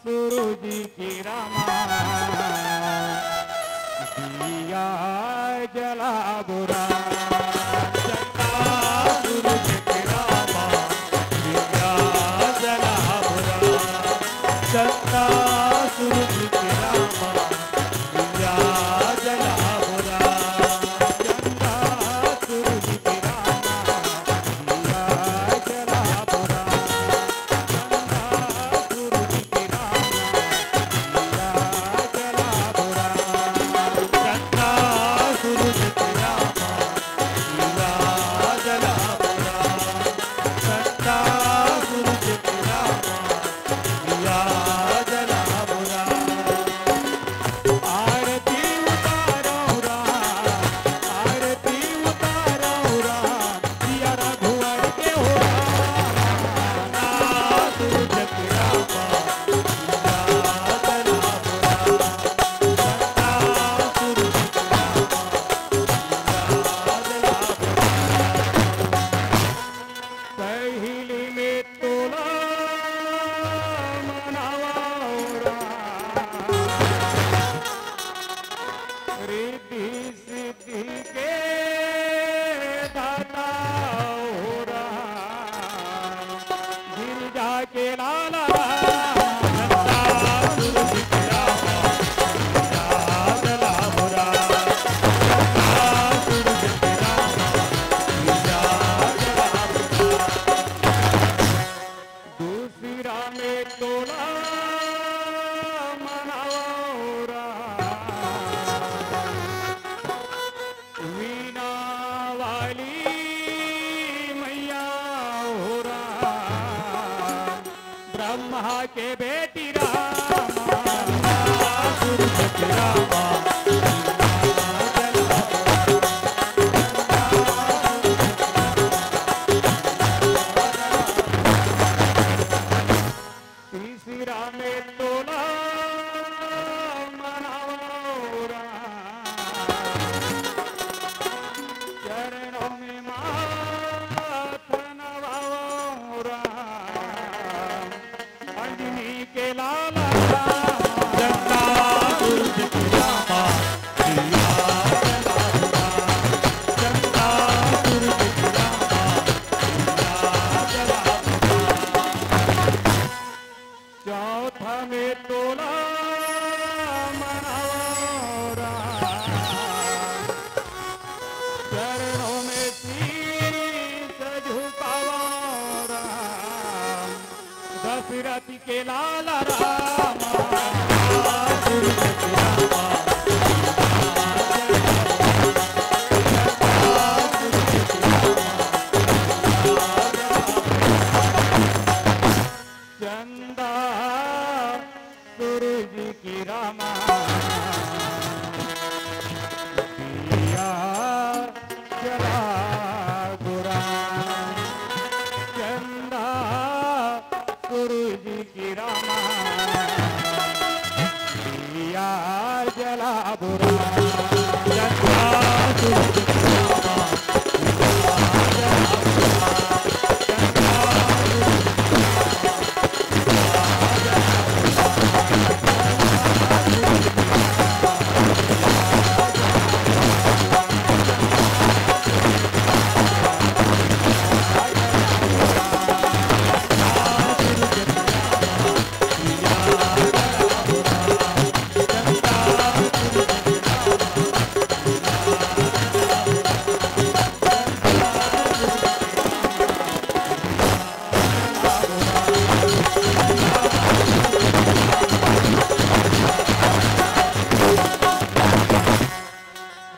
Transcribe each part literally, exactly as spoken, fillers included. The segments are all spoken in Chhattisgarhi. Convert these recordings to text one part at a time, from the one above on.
सूरज किरमा दिया जलाबुरा। चंदा सूरज किरमा दिया जलाबुरा। चंदा सूरज किरमा दिया जलाबुरा। चंदा सूरज किरमा दिया जलाबुरा। पहली में तोला मनावा हो राम, रिद्धि सिद्धि के दाता हो राम, गिरजा के लाला राम, दूसरा में तोला मनावा हो राम, वीणा वाली मैया हो राम, ब्रह्मा के बेटी राम, तीसरा में तोला मनावा हो राम, चरणों में माथ नवावा हो राम, अंजनी के लाला राम। चौथा में तोला मनावा हो राम, चरणों में शीश झुकावा हो राम, दशरथ के लाल राम। चंदा सूरज की रामा दिया जला बुरा। चंदा सूरज की रामा दिया जला बुरा। चंदा सूरज की रामा दिया जला बुरा। चंदा सूरज की रामा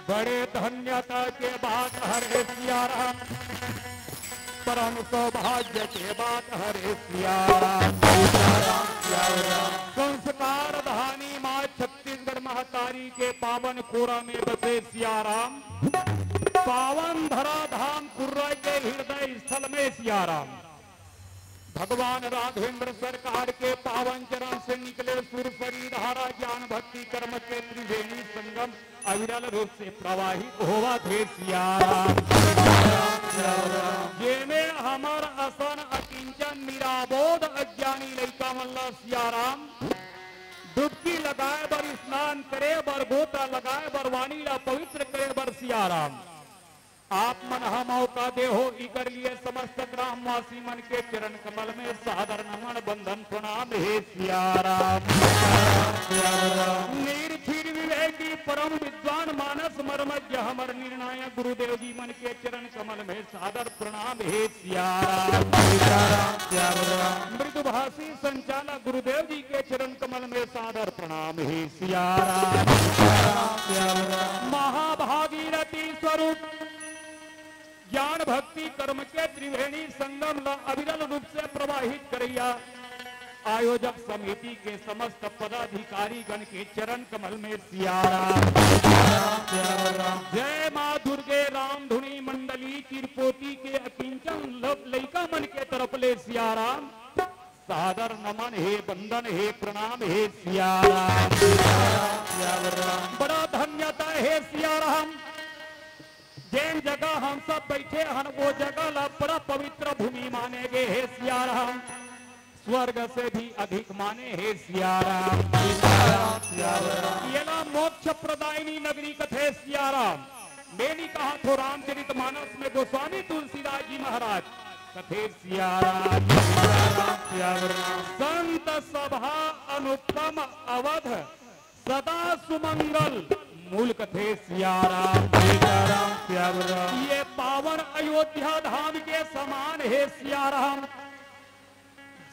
बड़े धन्यता के बात हरे सिया राम, परम सौभाग्य के बात हरे सिया राम। संस्कार धानी माँ छत्तीसगढ़ महतारी के पावन कोरा में बसे सिया राम, पावन धरा धाम कुर्रा के हृदय स्थल में सिया राम। भगवान राघवेंद्र सरकार के पावन चरण से निकले सुरसरी धारा, ज्ञान भक्ति कर्म के त्रिवेणी संगम अविरल रूप से प्रवाहित होवत हे सिया राम। जेमे हमर लइका मन ला सियाराम, डुबकी लगाए बर, स्नान करे बर, गोता लगाए बर, वाणी ला पवित्र करे बर सियाराम। आप मन ह मौका दे हो, इकर लिए समस्त ग्रामवासी मन के चरण कमल में सादर नमन, वंदन, प्रणाम हे सियाराम। निर्धीर विवेकी परम विद्वान मानस मर्मज्ञ हमर निर्णायक गुरुदेव जी मन के चरण कमल में सादर प्रणाम हे सियाराम। मृदुभाषी संचालक गुरुदेव जी के चरण कमल में सादर प्रणाम हे सियाराम। महाभागीरथी स्वरूप ज्ञान भक्ति कर्म के त्रिवेणी संगम ला अविरल रूप से प्रवाहित करैया आयोजक समिति के समस्त पदाधिकारी गण के चरण कमल में सियाराम। जय माँ दुर्गे रामधुनी मंडली चिरपोती के अकिंचन ल-, लइका मन के तरफ ले सियाराम। सादर नमन हे, वंदन हे, प्रणाम हे सियाराम। बड़ा धन्यता हे सियाराम, जेन जगह हम सब बैठे हन, वो जगह ला बड़ा पवित्र भूमि माने गे हे सियाराम, स्वर्ग से भी अधिक माने हे सियाराम। येला मोक्ष प्रदायिनी नगरी कथे सियाराम। मैं नी कहा थो, रामचरित मानस में गोस्वामी तुलसीदास जी महाराज कथे सियाराम। संत सभा अनुपम अवध सदा सुमंगल मूल कथे सियाराम। ये पावन अयोध्या धाम के समान हे सियाराम,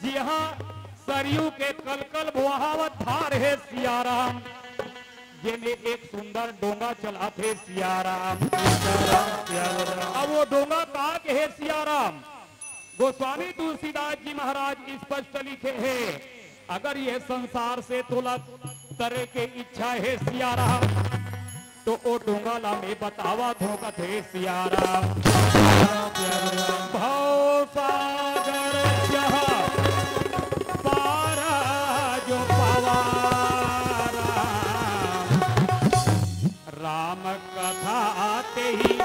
जिहाँ सरयू के कलकल बोहावत धार हे सियाराम, जेमे एक सुंदर डोंगा चलाथे सियाराम। अब वो डोंगा का के हे सियाराम, गोस्वामी तुलसीदास जी महाराज स्पष्ट लिखे हे, अगर ये संसार से तोला तरे के इच्छा हे सियाराम, तो ओ डोंगा ला मैं बतावत हों कथे सियाराम। भव सागर जहाँ पारा जो पावा राम, राम कथा आते ही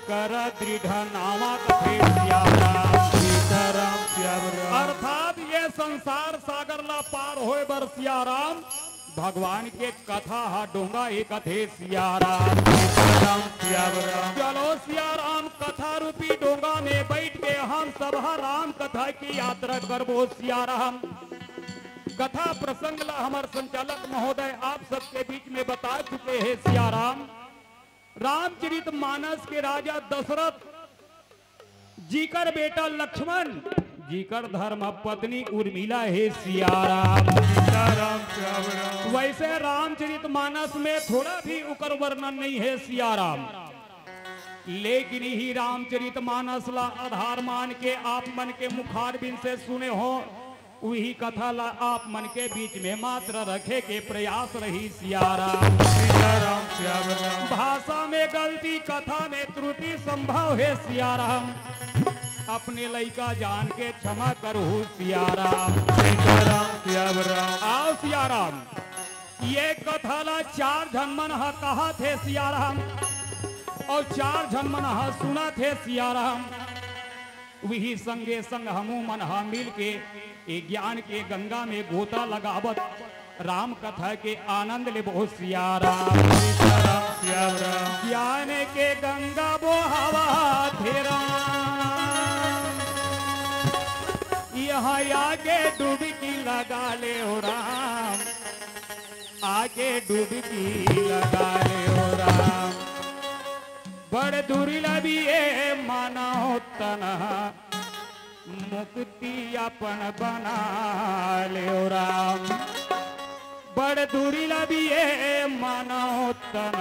कर दृढ़ नावा कथे सियाराम। सीताराम सियावर राम। अर्थात ये संसार सागर ला पार होए बर सियाराम भगवान के कथा हा डोंगा ए कथे सियाराम। सीताराम सियावर राम। चलो सियाराम कथा रूपी डोंगा में बैठ के हम सब हा राम कथा की यात्रा करबो सियाराम। कथा प्रसंग ला हमर संचालक महोदय आप सबके बीच में बता चुके हे सियाराम। रामचरित मानस के राजा दशरथ जीकर बेटा लक्ष्मण, जीकर धर्म पत्नी उर्मिला हे सियाराम। सीताराम सियावर राम। वैसे रामचरित मानस में थोड़ा भी उकर वर्णन नहीं हे सियाराम, लेकिन इही रामचरित मानस ला आधार मान के आप मन के मुखारबिंद से सुने हो, उही कथा ला आप मन के बीच में मात्र रखे के प्रयास रही सियाराम। सीताराम सियावर राम। भाषा में गलती, कथा में त्रुटि संभव हे सियाराम, अपने लइका जान के क्षमा करहु सियाराम। सीताराम सियावर राम। आओ सियाराम, ये कथा ला चार झन मन ह कहाथे सियाराम, अउ चार झन मन ह सुनाथे सियाराम। उही संगे संग हमू मन ह मिल के ए ज्ञान के गंगा में गोता लगावत राम कथा के आनंद लेबो सियाराम। सीताराम सियावर राम। ज्ञान के गंगा बोहावथे राम, यहाँ आके डुबकी लगा ले ओ राम, आके डुबकी लगा ले ओ राम। बड़ दुर्लभ ये मानव तन, मुक्ति अपन बना ले ओ राम। बड़ दुर्लभ ये मानव तन,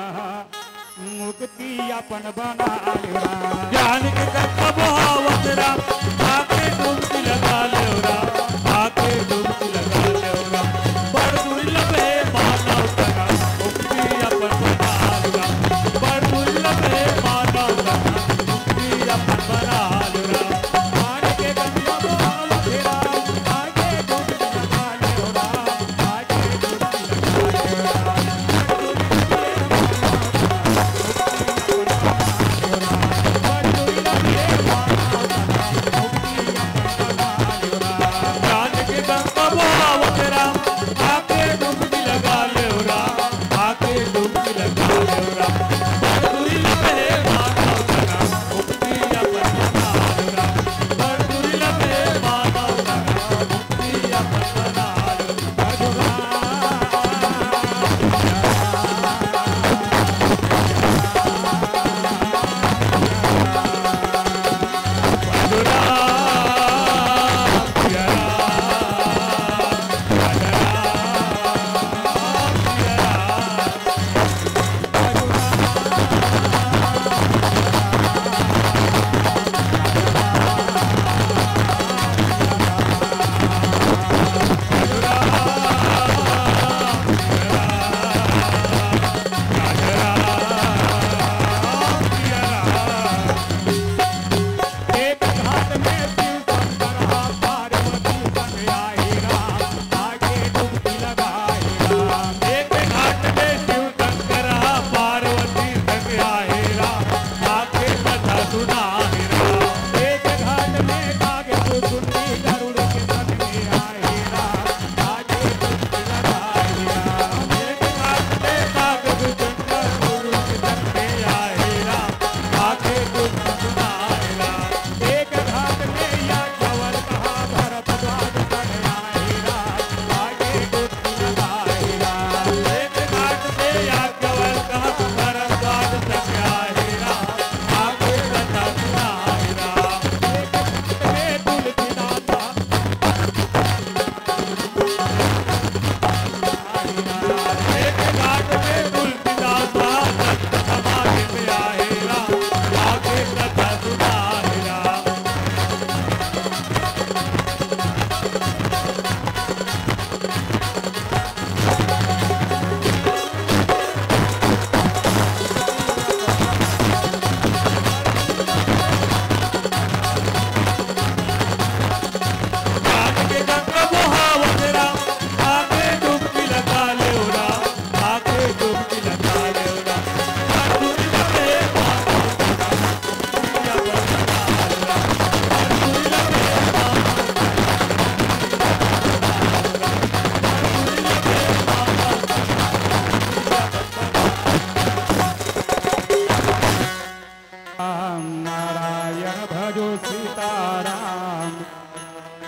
मुक्ति अपन बना ले ओ राम। ज्ञान के गंगा बहावत राम, आके डुबकी लगा ले ओ राम, आके डुबकी लगा ले ओ राम। बड़ दुर्लभ हे मानव तन, मुक्ति अपन बना ले ओ राम। बड़ दुर्लभ हे मानव तन, मुक्ति अपन बना ले ओ राम। ज्ञान के गंगा बहावत राम, आके डुबकी लगा ले ओ राम।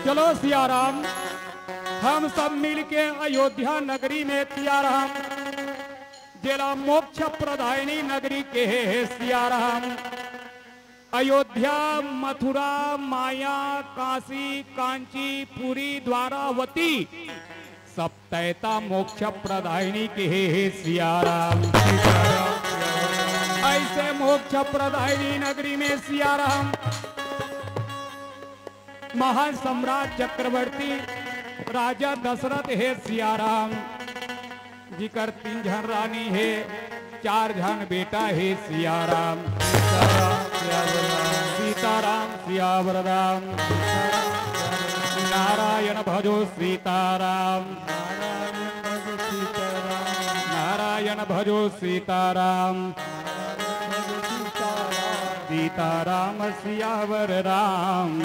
चलो सियाराम, हम सब मिलके अयोध्या नगरी में सियाराम, जेला मोक्ष प्रदायिनी नगरी केहे हे सियाराम। अयोध्या, मथुरा, माया, काशी, कांची, पुरी, द्वारावती, सब तैं त मोक्ष प्रदायिनी केहे हे सियाराम। अइसे मोक्ष प्रदायिनी नगरी में सियाराम, महान सम्राट चक्रवर्ती राजा दशरथ हे सियाराम, जिकर तीन झन रानी हे, चार झन बेटा हे सियाराम। सीताराम सियावर राम, नारायण भजो सीताराम, नारायण भजो सीताराम। सीताराम सियावर राम,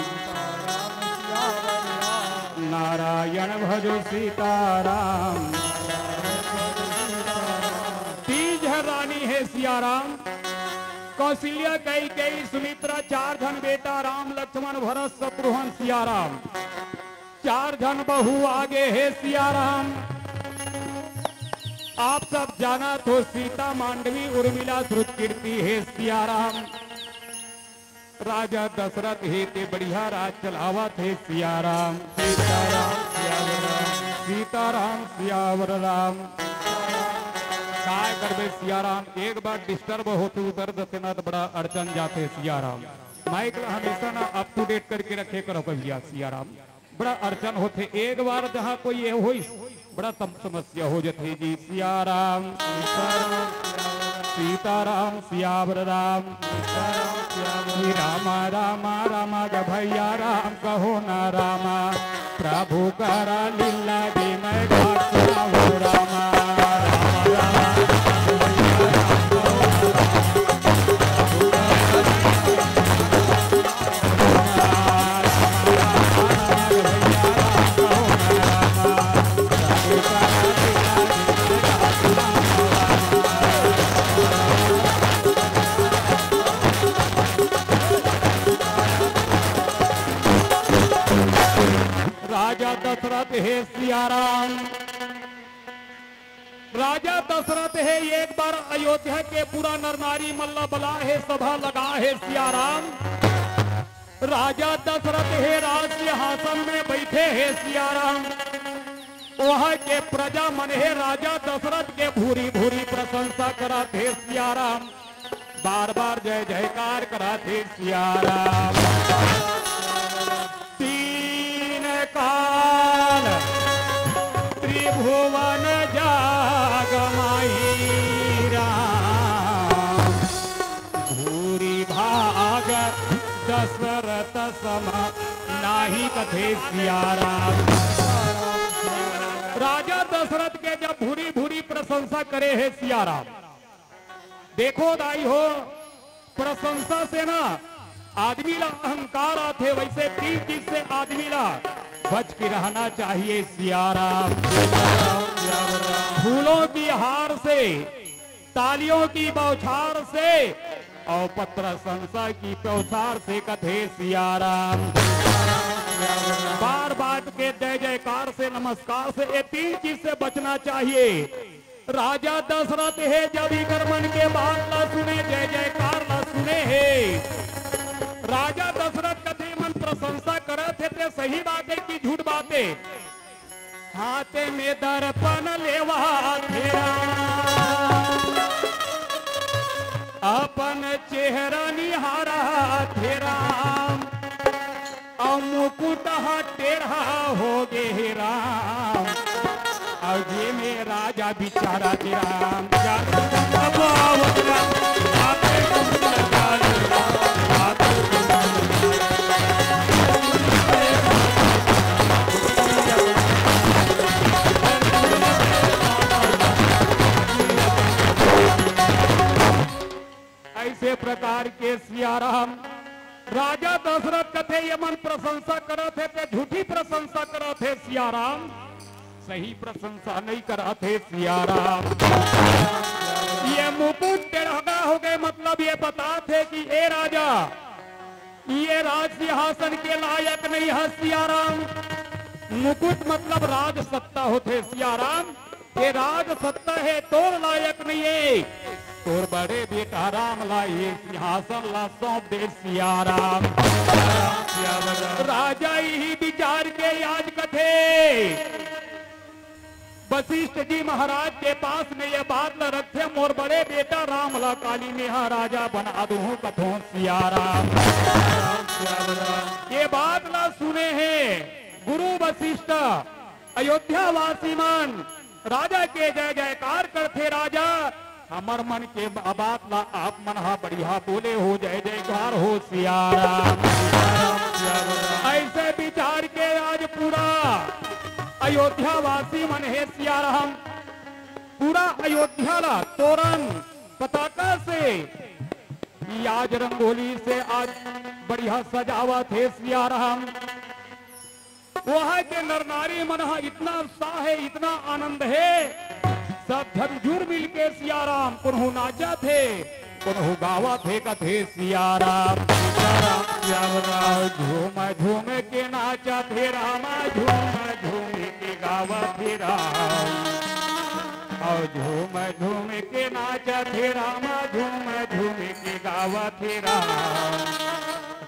नारायण भजो सीताराम। तीन झन रानी हे सियाराम, कौशल्या, कैकेयी, सुमित्रा, चार झन बेटा राम, लक्ष्मण, भरत, शत्रुघ्न, सियाराम। चार झन बहू आगे हे सियाराम। आप सब जानत हो सीता, मांडवी, उर्मिला, श्रुतकीर्ति हे सियाराम। राजा दशरथ हे ते बढ़िया राज चलावत हे सियाराम। सीताराम सियावर राम, सीताराम सियावर राम। काय करबे सियाराम, एक बार disturb होथे उधर जते ना त बड़ा अड़चन जाथे सियाराम। माइक ला हमेशा ना up to date करके रखे करो भैया सियाराम। बड़ा अड़चन होथे, एक बार जहाँ कोई ये होइस, बड़ा सम-, समस्या हो जथे जी। सियाराम, सीताराम सियावर राम, श्री राम राम राम ग भैया राम कहो ना रामा। प्रभु कर लीला विनय घाट सुनाओ रामा। राम राम राजा दशरथ हे सियाराम, राजा दशरथ हे एक बार अयोध्या के पूरा नर नारी मन ला बला हे, सभा लगा हे सियाराम। राजा दशरथ हे राज सिंहासन में बैठे हे सियाराम। वहाँ के प्रजा मन हे राजा दशरथ के भूरी भूरी प्रशंसा करत हे सियाराम। बार बार जय जयकार करत हे सियाराम। तीन काल त्रिभुवन जाग माही राम, भूरी भाग दशरथ सम नाही कथे सियाराम। राजा दशरथ के जब भूरी भूरी प्रशंसा करे हे सियाराम। देखो दाई हो, प्रशंसा से ना आदमी ला अहंकार आथे, वैसे तीन चीज से आदमी ला बच के रहना चाहिए सियाराम। फूलों की हार से, तालियों की बौछार से और प्रशंसा की बौछार से कथे सियाराम। बार बार के जय जयकार से, नमस्कार से, ये तीन चीज से बचना चाहिए। राजा दशरथ हे जब इकर मन के बात ला सुने, जय जयकार ला सुने हे। राजा दशरथ कथे मन प्रशंसा करत हे ते सही बात हे कि झूठ बात हे? हाथ में दर्पण लेवा थे राम, अपन चेहरा निहारा थे राम। अउ मुकुट ह टेढ़ा हो गे हे राम, अउ जे में राजा बिचारा के राम। ऐसे प्रकार के सियाराम राजा दशरथ कथे, ये मन प्रशंसा करत हे, ते झूठी प्रशंसा करत हे सियाराम, सही प्रशंसा नहीं करत हे सियाराम। ये मुकुट टेढ़ा हो गए, मतलब ये बतात हे कि ए राजा, ये राज सिंहासन के लायक नहीं है सियाराम। मुकुट मतलब राज सत्ता होथे सियाराम। ये राज सत्ता हे तोर लायक नहीं है। तोर बड़े बेटा राम ला ये सिंहासन ला सौंप दे सियाराम। राजा यही विचार के आज कथे वशिष्ठ जी महाराज के पास में ये बात ला रखे, मोर बड़े बेटा राम ला काली मेहा राजा बना दूं कथों सियाराम। ये बात ला सुने हे गुरु वशिष्ठ, अयोध्या वासी मन राजा के जय जयकार करथे। राजा, हमर मन के बात ला आप मन हा बढ़िया बोले हो, जय जयकार हो सियाराम। ऐसे विचार के आज पूरा अयोध्या वासी मन हे सियाराम, पूरा अयोध्या ला तोरण पताका से, आज रंगोली से आज बढ़िया सजावत हे सियाराम। वहाँ के नर नारी मन हा इतना उत्साह हे, इतना आनंद हे, सब झन जुर मिल के सियाराम कोनहू नाचत हे, कोनहू गावत हे, कथे सियाराम। सियाराम, सियाराम। झूम झूम के नाचत हे रामा, झूम झूम के गावत हे राम। अउ झूम झूम के नाचत हे रामा, झूम झूम के गावत हे राम।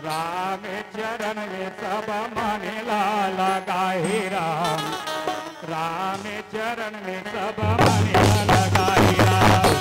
राम चरण में सब मन ला लगा हे राम। राम चरण में सब मन ला लगा हे राम।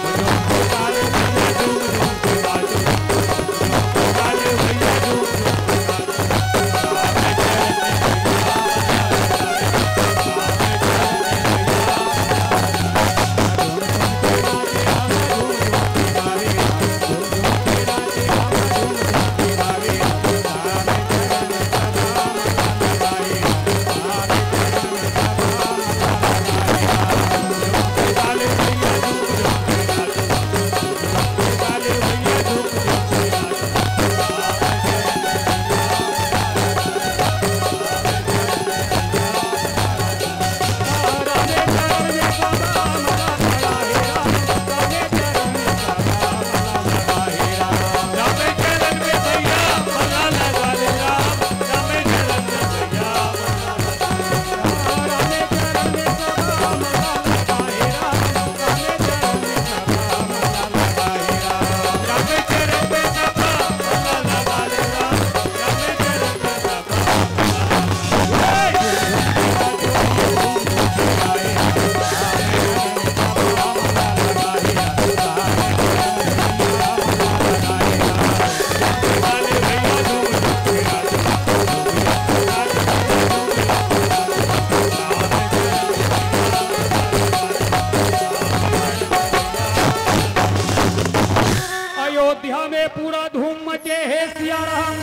अयोध्या में पूरा धूम मचे हे सियाराम,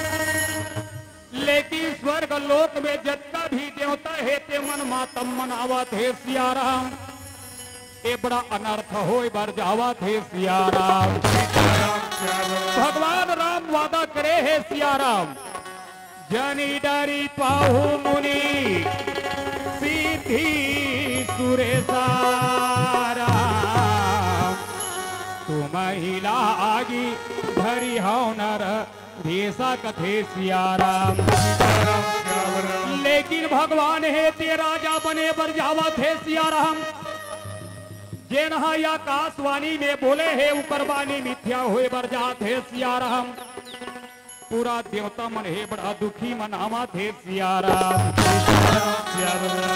लेकिन स्वर्ग लोक में जतका भी देवता हे ते मन मातम मनावत हे सियाराम। ए बड़ा अनर्थ होय बर जावत हे सियाराम। भगवान राम वादा करे हे सियाराम, जनि डरि पाहु मुनि सिद्धि सुरेसा राम। तुमहि लागी धरिहउ नर भेसा कथे सियाराम। लेकिन भगवान हे ते राजा बने बर जावत हे सियाराम। जेन ह आकाशवाणी में बोले हे उकर बानी मिथ्या होय बर जात हे सियाराम। पूरा देवता मन हे बड़ा दुखी मनावत हे सियाराम।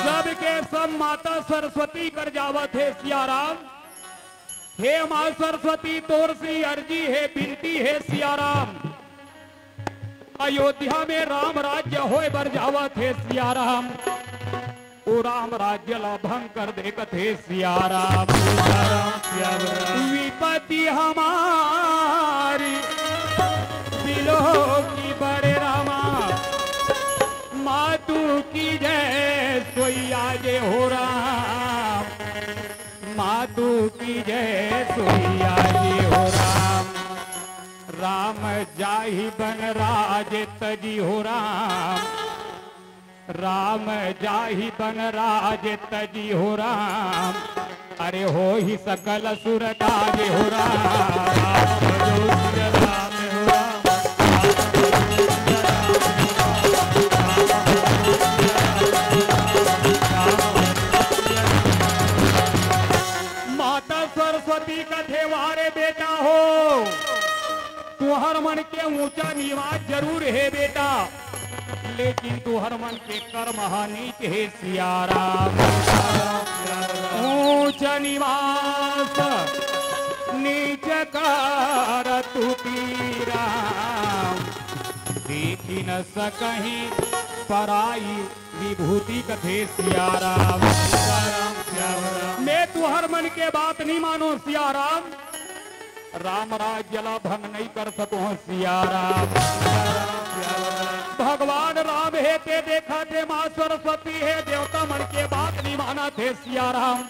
सबके सब माता सरस्वती कर जावत हे सियाराम। हे माँ सरस्वती, तोर से अर्जी हे, बिनती हे सियाराम, अयोध्या में राम राज्य होय बर जावत हे सियाराम। ओ राम राज्य ला भंग कर दे कथे सियाराम। विपत्ति हमारी बिलों की बड़े रामा, मातु की जय सोइया जे हो राम। मातु की जय सोइया जे हो राम। राम जाहि बन राज तजी हो राम। राम जाहि बन राज तजी हो राम। अरे होहि सकल सुर काज हो राम। राम भजो सिय राम हो राम। के ऊंचा निवास जरूर हे बेटा, लेकिन तुहर मन के कर्म ह नीच हे सियाराम। ऊंचा निवास नीच कर तू पीरा, देखी न सकही पराई विभूति कथे सियाराम। मैं तुहर मन के बात नहीं मानो सियाराम, राम राज्य ला भंग नहीं कर सको सियाराम। भगवान राम हे ते देखा थे, माँ सरस्वती हे देवता मन के बात नहीं माना थे सियाराम।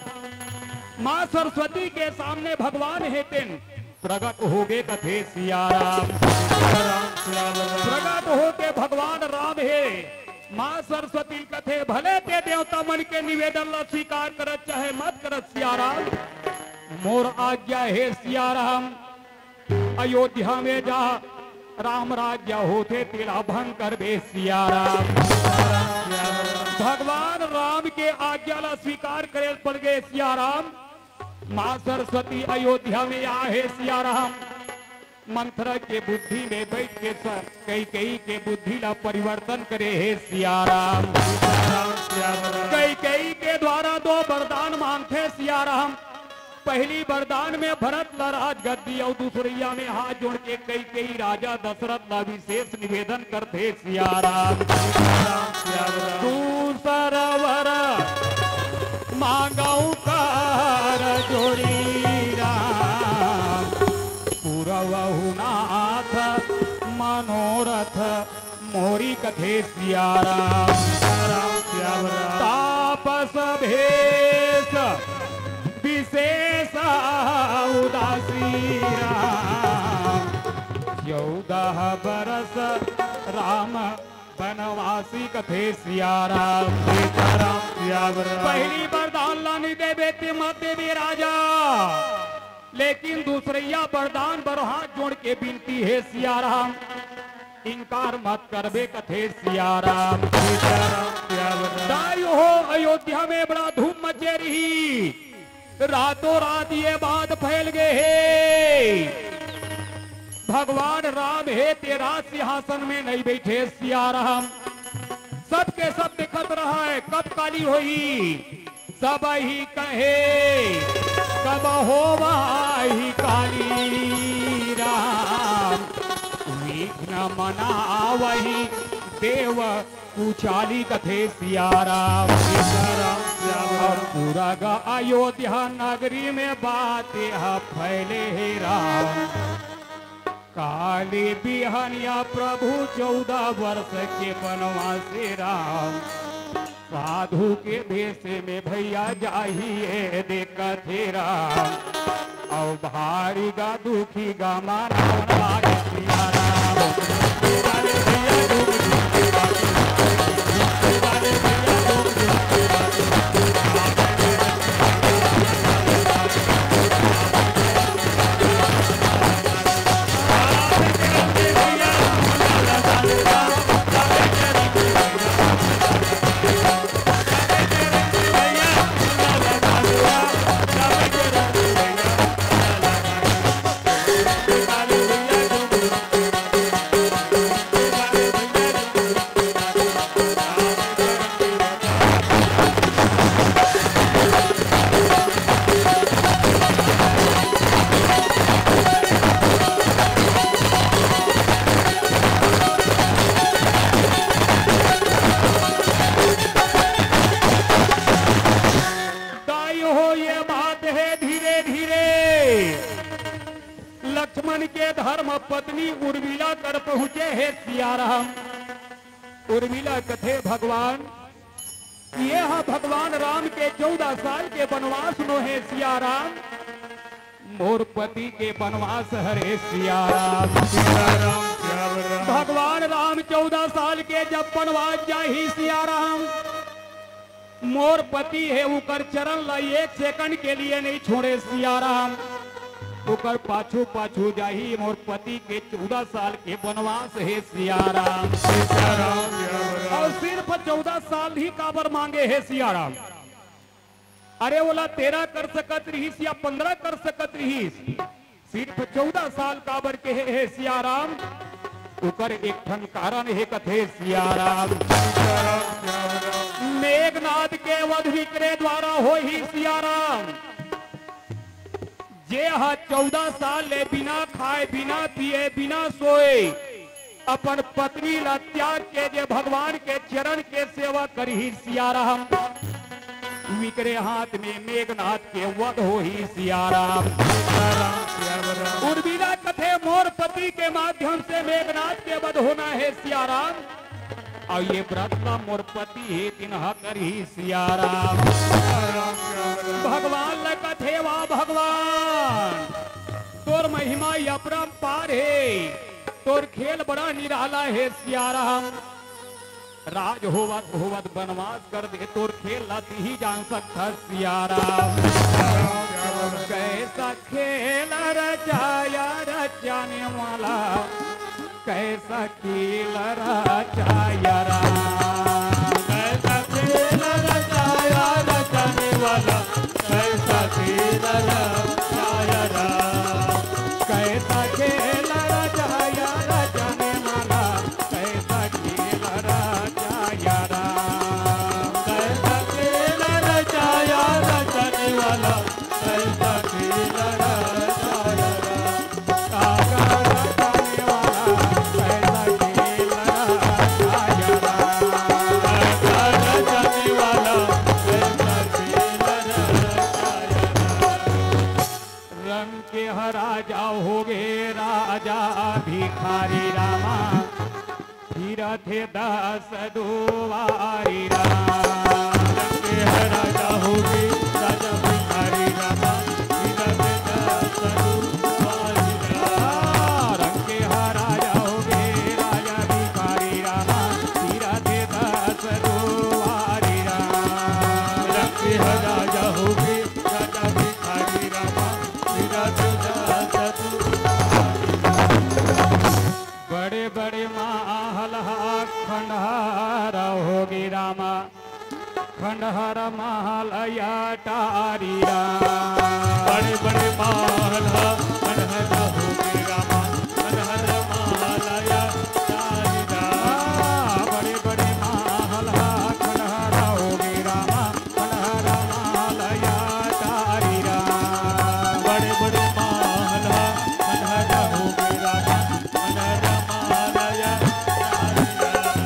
माँ सरस्वती के सामने भगवान हे तेन प्रगट होगे कथे सियाराम। प्रगट होके भगवान राम हे माँ सरस्वती कथे, भले ते देवता मन के निवेदन ला स्वीकार करत चाहे मत करत सियाराम, मोर आज्ञा हे सियाराम, अयोध्या में जा राम राज्य होथे तेला भंग करबे सियाराम। भगवान राम के आज्ञा ला स्वीकार करे पड़ गे सियाराम। माँ सरस्वती अयोध्या में आहे सियाराम। मंथरा के बुद्धि में बैठ के स-, कैकेयी के बुद्धि ला परिवर्तन करे हे सियाराम। कैकेयी के द्वारा दो वरदान मांगथे सियाराम। पहली वरदान में भरत ला राजगद्दी अउ दूसरइया में हाथ जोड़ के कैकेयी राजा दशरथ ला विशेष निवेदन करथे सियाराम। दूसर वर मांगऊ कर जोड़ी राम, पुरवहु नाथ मनोरथ मोरी कथे सियाराम। तापस भेष विशेष उदासी राम, चौदह बरस राम बनवासी कथे सियाराम। सीताराम सियावर राम। पहली वरदान लानी देवे ते मत देवे राजा, लेकिन दूसरैया वरदान बर हाथ जोड़ के विनती हे सियाराम, इंकार मत करबे कथे सियाराम। सीताराम सियावर राम। दाई हो, अयोध्या में बड़ा धूम मचे रही, रातों रात ये बात फैल गए हे। भगवान राम हे तेरा सिंहासन में नहीं बैठे सियाराम, सबके सब दिखत रहा है, कब काली होई? सब ही कहे कब होवा ही काली राम, विघ्न मनावही देव कुचाली कथे सियाराम। सीताराम सियावर राम। पूरा गा अयोध्या नगरी में बात यह फैले हे राम। काली बिहनिया प्रभु चौदह वर्ष के बनवासी राम, साधु के भेष में भैया जाही ए देखत हे राम। अउ भारी गा दुखी गा मानव लागे सिया राम। ताई हो, ये बात हे धीरे धीरे लक्ष्मण के धर्म पत्नी उर्मिला कर पहुंचे हे सियाराम। उर्मिला कथे भगवान, ये हा भगवान राम के चौदह साल के बनवास नोहे सियाराम, मोर पति के बनवास हरे सियाराम। सीताराम सियावर राम। भगवान राम चौदह साल के जब बनवास जाही सियाराम, मोर पति हे उकर चरण ला एक सेकंड के लिए नहीं छोड़े सियाराम। ओकर पाछू पाछू जाही मोर पति के चौदह साल के बनवास हे सियाराम। सीताराम सियावर राम। अउ सिर्फ चौदह साल ही काबर मांगे हे सियाराम? अरे ओला तेरह कर सकत रहिस या पन्द्रह कर सकत रहिस, सिर्फ चौदह साल काबर के हे, हे सिया राम? ओकर एक ठन कारण हे कथे सिया राम। मेघनाथ के वध विक्रय द्वारा होही सिया राम। जे ह चौदह साल ले बिना खाए, बिना पिए, बिना सोए अपन पत्नी ला त्याग के जे भगवान के चरण के सेवा करही सिया राम, विकरे हाथ में मेघनाथ के वध होही सिया राम। उर्मिला कथे मोर पति के माध्यम से मेघनाथ के वध होना हे सिया राम, अउ ये व्रत ला मोर पति हे तिनहा करही सिया राम। भगवान ला कथे वा भगवान, तोर महिमा अपरंपार हे, तोर खेल बड़ा निराला हे सिया राम। राज होवत होवत बनवास कर दे, तोर खेल ला तिही जान सकथस सिया राम। कैसा खेल रचाया रचाने वाला, कैसा खेल रचाया राम। कैसा खेल रचाया रचाने वाला, कैसा खेल रचाया राम। कैसा खेल रचाया रचाने वाला, कैसा खेल रचाया राम। कैसा खेल रचाया रचाने वाला, कैसा खेल रचाया राम। रंग के ह राजा होगे राजा भिखारी रामा, फिरत हे दस दुवारी राम। रंग के ह राजा होगे राजा भिखारी रामा, फिरत हे दस दुवारी राम। रंग के ह राजा होगे राजा भिखारी रामा, फिरत हे दस दुवारी राम। रंग के ह राजा होगे राजा भिखारी रामा, फिरत हे दस दुवारी राम। बड़े बड़े महल हा खंडहर होगे रामा, खंडहर महल अटारी राम। बड़े बड़े महल हा खंडहर होगे रामा, खंडहर महल अटारी राम। बड़े बड़े महल हा खंडहर होगे रामा, खंडहर महल अटारी राम। बड़े बड़े महल हा खंडहर होगे रामा, खंडहर महल अटारी राम।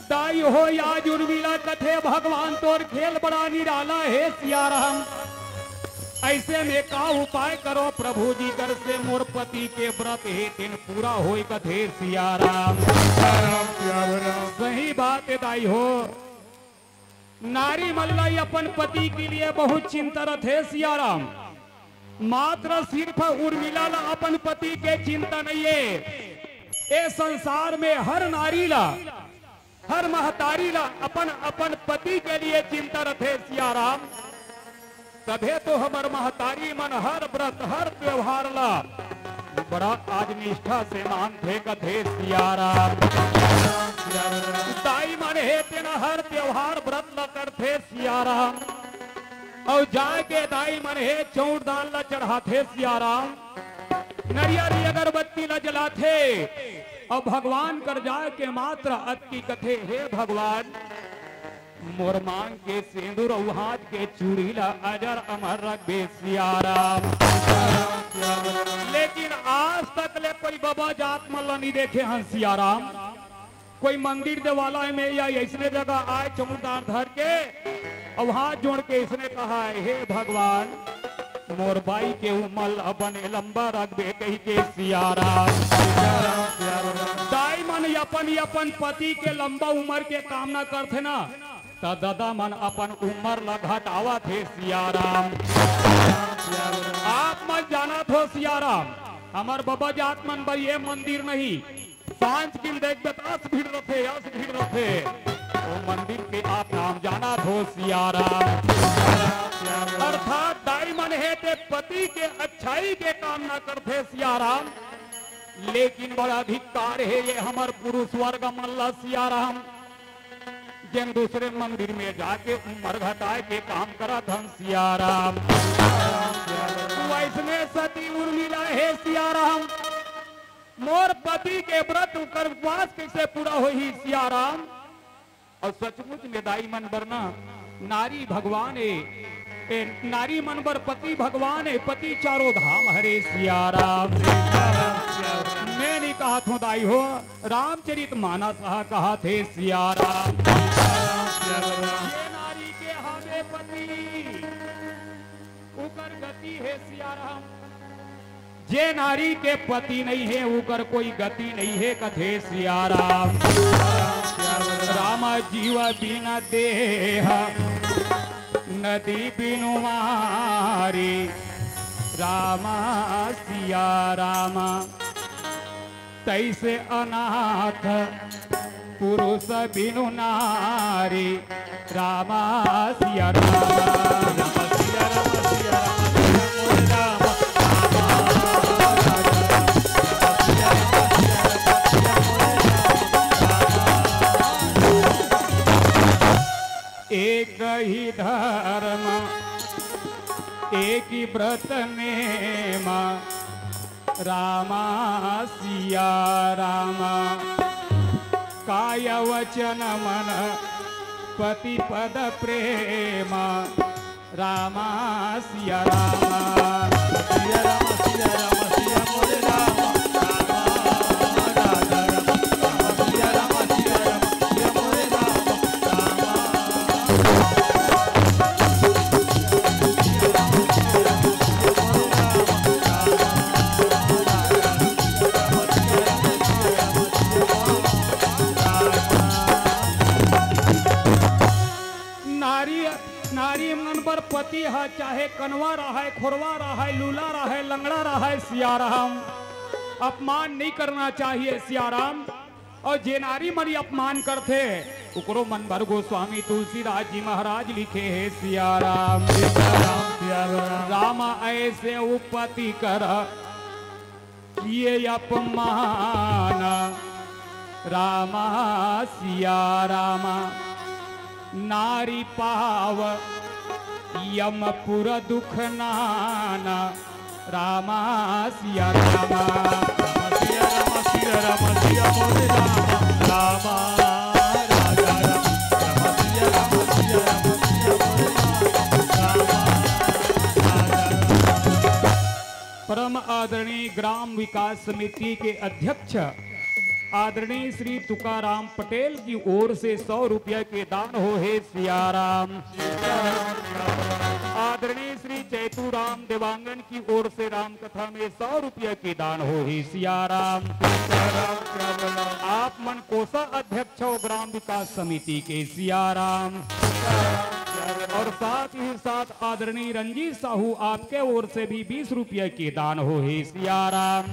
दाई हो, आज उर्मिला कथे भगवान तोर खेल बड़ा निराला हे सिया राम। अइसे में का उपाय करों प्रभु जी कर से मोर पति के व्रत हे तेन पूरा होय कथे सिया राम। राम, राम, राम। सही बात हे दाई हो, नारी मन ला अपन पति के लिए बहुत चिंता रथे सिया राम। मात्र सिर्फ उर्मिला ला अपन पति के चिंता नइ हे, ए संसार में हर नारी ला, हर महतारी ला अपन अपन पति के लिए चिंता रथे सिया राम। तभे तो हमर महतारी मन हर व्रत हर त्योहार ला बड़ा आज निष्ठा से मानथे कथे सिया राम। दाई मन हे तेन हर त्योहार व्रत ला करथे सिया राम। अउ जाके दाई मन हे चौंट दान ला चढ़ाथे सिया राम। नरियर अगरबत्ती ला जलाथे अउ भगवान कर जाके मात्र अतकी कथे, हे भगवान, मोर मांग के सेंदुर अउ हाथ के चूड़ी ला अजर अमर रखबे सिया राम। लेकिन आज तक ले कोई बबा जात मन ला नइ देखे हन सिया राम। कोई मंदिर देवालय में या अइसने जगह आय चौंट दान धर के अउ हाथ जोड़ के अइसने कहय, हे भगवान, मोर बाई के उमर ला बने लंबा रखबे कहिके सिया राम। दाई मन अपन अपन पति के लंबा उमर के कामना करथे ना, त ददा मन अपन उमर ला घटावत हे सिया राम। आप मन जानत हो सिया राम, हमर बबा जात मन बर ये मंदिर नहीं, सांझ के देखबे त अस भीड़ रथे, अस भीड़ रथे। ओ मंदिर के आप नाम जानत हो सिया राम। अर्थात दाई मन हे ते पति के अच्छाई के कामना करथे सिया राम। लेकिन बड़ा धिक्कार हे ये हमर पुरुष वर्ग मन ला सिया राम, जेन दूसरे मंदिर में जाके उमर घटाय के काम करत हन सिया राम। वइसने सती उर्मिला हे सिया राम, मोर पति के व्रत उकर उपवास कइसे पूरा होही सिया राम? अउ सचमुच में दाई मन बर ना नारी भगवान ए, ए नारी मन बर पति भगवान ए, पति चारों धाम हरे सिया राम। मैं नहीं कहत हूँ दाई हो, रामचरित मानस ह कहत हे सिया राम। ये नारी के हवे पति, उकर गति हे सिया राम। जे नारी के पति नहीं हे, उकर कोई गति नहीं हे, कथे सिया राम। राम जीव बिन देह, नदी बिनु मारी, राम सिया राम। तैसे अनाथ पुरुष बिनु नारी, राम सिया राम। राम सिया राम, सिया राम, सिया मोरे राम। एक ही धर्म, एक ही व्रत नेम, राम सिया राम। काय वचन मन पति पद प्रेम, राम सिया राम। सिया राम, सिया राम, सिया मोरे राम। राम, राम, राम, राम, सिया राम, सिया राम, सिया मोरे राम। राम। नारी, नारी मन बर पति ह चाहे कनवा रहय, खोरवा रहय, लूला रहय, लंगड़ा रहय, सिया राम, अपमान नहीं करना चाहिए, सिया राम। अउ जे नारी मन अपमान करथे, ओकरो मन बर गोस्वामी तुलसीदास जी महाराज लिखे हे, सिया राम। सीता राम, सिया राम। राम ऐसे उपति कर किए अपमान, राम सिया राम। नारी पाव यमपुर दुख नाना, राम सिया राम। राम सिया राम, सिया राम, सिया मोरे राम। राम राजा राम। राम सिया राम, सिया राम, सिया मोरे राम। राम राजा राम। परम आदरणीय ग्राम विकास समिति के अध्यक्ष आदरणीय श्री तुकाराम पटेल की ओर से सौ रुपया के दान हो हे सिया राम। आदरणीय श्री चैतू राम देवांगन की ओर से राम कथा में सौ रुपया के दान हो हे सिया राम। आप मन कोषाध्यक्ष हो ग्राम विकास समिति के सिया राम। और साथ ही साथ आदरणीय रंजीत साहू आपके ओर से भी बीस रुपया के दान हो हे सिया राम।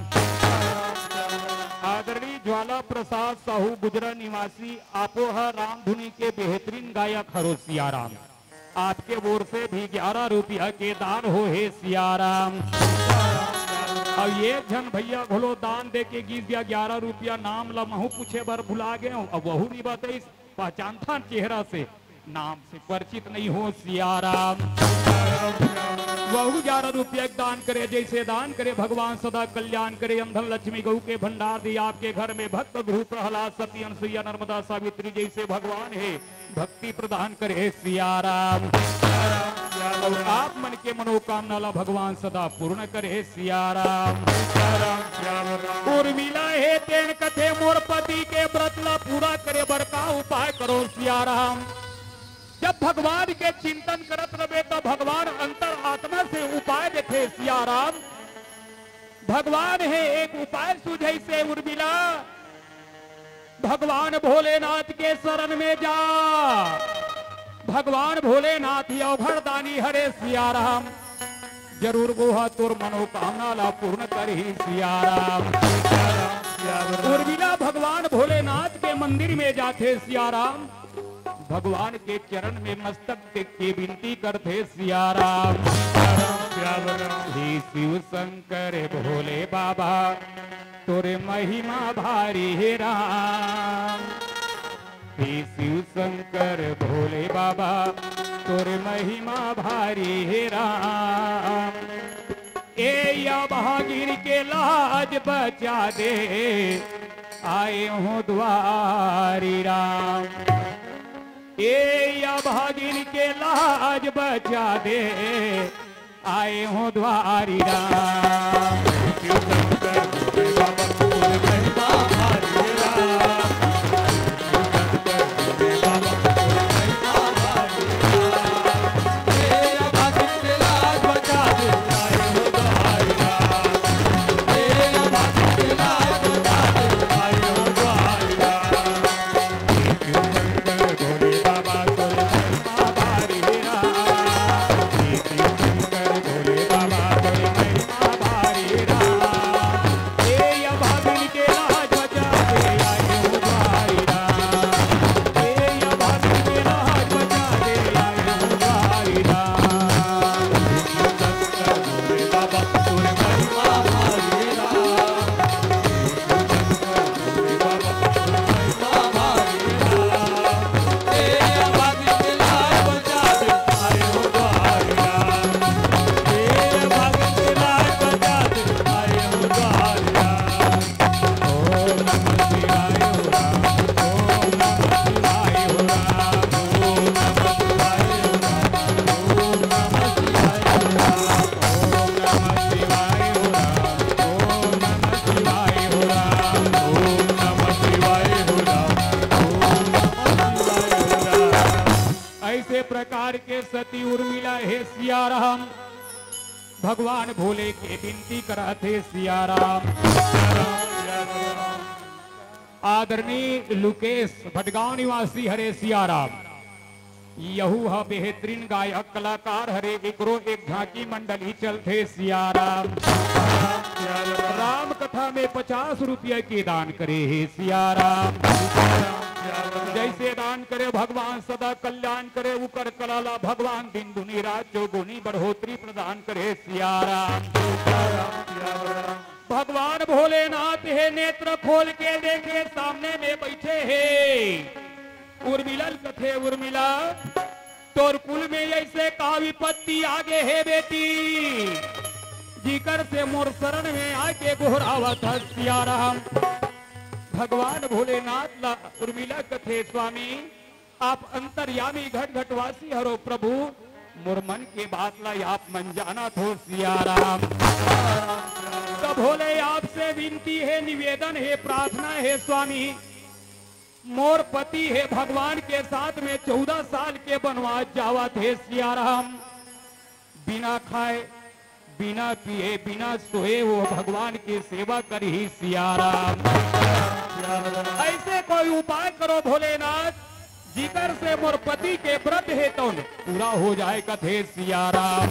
आदरणीय ज्वाला प्रसाद साहू गुजरा निवासी, आपो ह रामधुनी के बेहतरीन गायक हरो सिया राम। आपके ओर से भी ग्यारह रुपया के दान हो हे सिया राम। अब एक झन भैया घलो दान दे के गिस दिया ग्यारह रुपया, नाम ला महू पूछे बर भुला गए हूँ। अब वहू नहीं बताइस, पहचानथन चेहरा से, नाम से परिचित नहीं हो सिया राम। वहू ग्यारह रुपया के दान करे, जैसे दान करे भगवान सदा कल्याण करे। अंधन लक्ष्मी गऊ के भंडार दी, आपके घर में भक्त गुरु प्रहलाद सती अनसुईया नर्मदा सावित्री जैसे भगवान हे, भक्ति प्रदान करे सिया राम। और आप मन के मनोकामना ला भगवान सदा पूर्ण करे सिया राम। उर्मिला हे तेन कथे मोर पति के व्रत ला पूरा करे बर का उपाय करो सिया राम। जब भगवान के चिंतन करत रहे तो भगवान अंतर आत्मा से उपाय देथे सिया राम। भगवान हे एक उपाय सुझाइसे उर्मिला, भगवान भोलेनाथ के शरण में जा। भगवान भोलेनाथ ही अवघड़ दानी हरे सिया राम, जरूर वो ह तोर मनोकामना ला पूर्ण करही सिया राम। उर्मिला भगवान भोलेनाथ के मंदिर में जाथे सिया राम, भगवान के चरण में मस्तक टेक के विनती करथे सिया राम। हे शिव शंकर भोले बाबा, तोरे महिमा भारी हे राम। हे शिव शंकर भोले बाबा, तोरे महिमा भारी हे राम। ए अभागिन के लाज बचा दे, आए हूँ द्वारी राम। ए अभागिन के लाज बचा दे, आए हूँ द्वारी राम। ऐसे प्रकार के सती उर्मिला हे सिया राम, भगवान भोले के विनती करत हे सिया राम। आदरणीय लुकेश भटगांव निवासी हरे सिया राम, यहू ह बेहतरीन गायक कलाकार हरे, एकरो एक झांकी मंडली चलथे सिया राम। राम कथा में पचास रुपया के दान करे हे सिया राम। जैसे दान करे भगवान सदा कल्याण करे, उकर कला ला भगवान दिन दुनी रात चौगुनी बढ़ोतरी प्रदान करे सिया राम। भगवान भोलेनाथ हे नेत्र खोल के देखे, सामने में बैठे हे उर्मिला ल कथे, उर्मिला, तोर कुल में ऐसे का विपत्ति आगे हे बेटी, जिकर से मोर शरण में आके गोहरावत हस सिया राम। भगवान भोलेनाथ ला उर्मिला कथे, स्वामी, आप अंतर्यामी घट घटवासी हरो प्रभु, मोर मन के बात ला आप मन जानत हो सिया राम। त भोले आपसे विनती हे, निवेदन हे, प्रार्थना हे स्वामी, मोर पति हे भगवान के साथ में चौदह साल के वनवास जावत हे सिया राम। बिना खाए, बिना पिए, बिना सोए वो भगवान की सेवा करही सिया राम। ऐसे कोई उपाय करो भोलेनाथ, जिकर से मोर पति के व्रत हे तौन पूरा हो जाए कथे सिया राम।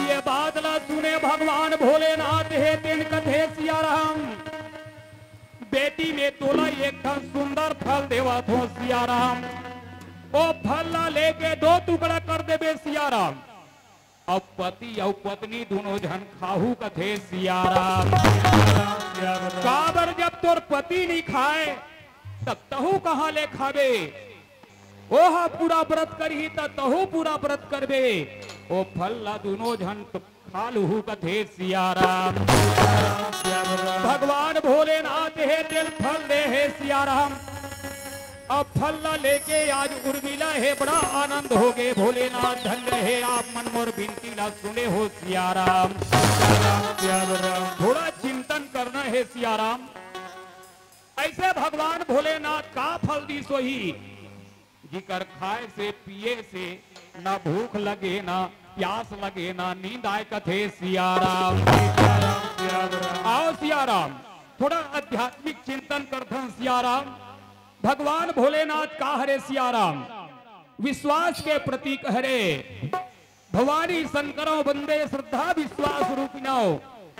ये बात ला सुने भगवान भोलेनाथ हे तेन कथे सिया राम। बेटी में तोला एक ठन सुंदर फल देवत हो सिया राम। ओ फल ला लेके दो टुकड़ा कर देबे सिया राम। अब पति अउ पत्नी दोनों झन खाहू कथे सिया राम। काबर जब तोर पति नहीं खाए तब तहू कहाँ ले खाबे? ओह पूरा व्रत करही त तहू पूरा व्रत करबे। ओ फल ला दोनों झन त खा लूहू कथे सिया राम। भगवान भोलेनाथ हे तेल फल दे हे सिया राम। अब फल ला लेके आज उर्मिला हे बड़ा आनंद हो गए। भोलेनाथ धन्य हे आप मन मोर बिनती ला सुने हो सिया राम। थोड़ा चिंतन करना हे सिया राम। ऐसे भगवान भोलेनाथ का फल दीस होही जिकर खाए से पिए से ना भूख लगे ना प्यास लगे ना नींद आए कथे सिया राम। आओ सिया राम, थोड़ा आध्यात्मिक चिंतन करथन सिया राम। भगवान भोलेनाथ का हरे सिया राम, विश्वास के प्रतीक हरे। भवानी शंकरौ वंदे श्रद्धा विश्वास रूपिणौ,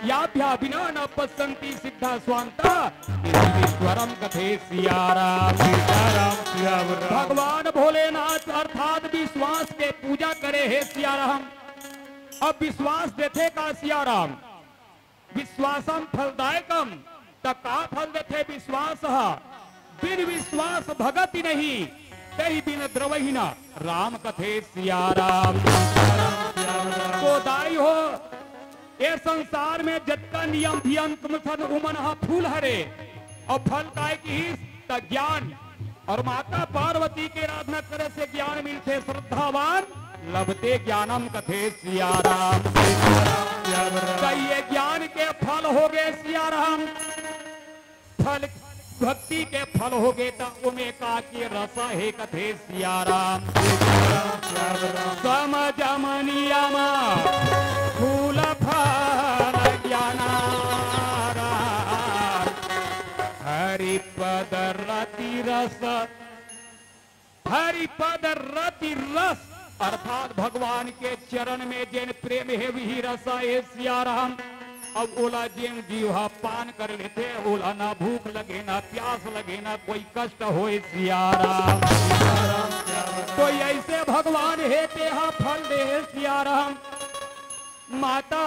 याभ्या विना न पस्सन्ति सिद्धा स्वान्ता, इति स्वरम कथे सिया राम। सीताराम सियावर राम। भगवान भोलेनाथ अर्थात विश्वास के पूजा करे हे सिया राम। अब विश्वास देथे का सिया राम? विश्वासम फलदायकम, त का फल देथे विश्वास ह? बिन विश्वास भगति नहीं, तहि बिन द्रवहि न, राम कथे सिया राम। तो दाई हो, ए संसार में जतका नियम धियम तुम सन उमन ह फूल हरे, अउ फल काय किहिस त ज्ञान। अउ माता पार्वती के आराधना करे से ज्ञान मिलथे, श्रद्धावान लभते ज्ञानम कथे सिया राम। त ये ज्ञान के फल होगे सिया राम। फल भक्ति के फल होगे त ओमे का के रस हे कथे सिया राम। समझ म नियम फूल फल ज्ञान राम। हरि पद रति रस, हरि पद रति रस अर्थात भगवान के चरण में जेन प्रेम हे, वही रस हे सिया राम। अब ओला जेन जीव ह पान कर लेथे, ओला ना भूख लगे, ना प्यास लगे, ना कोई कष्ट होय सिया राम। तो ऐसे भगवान हे, तेहा फल दे हे सिया राम। माता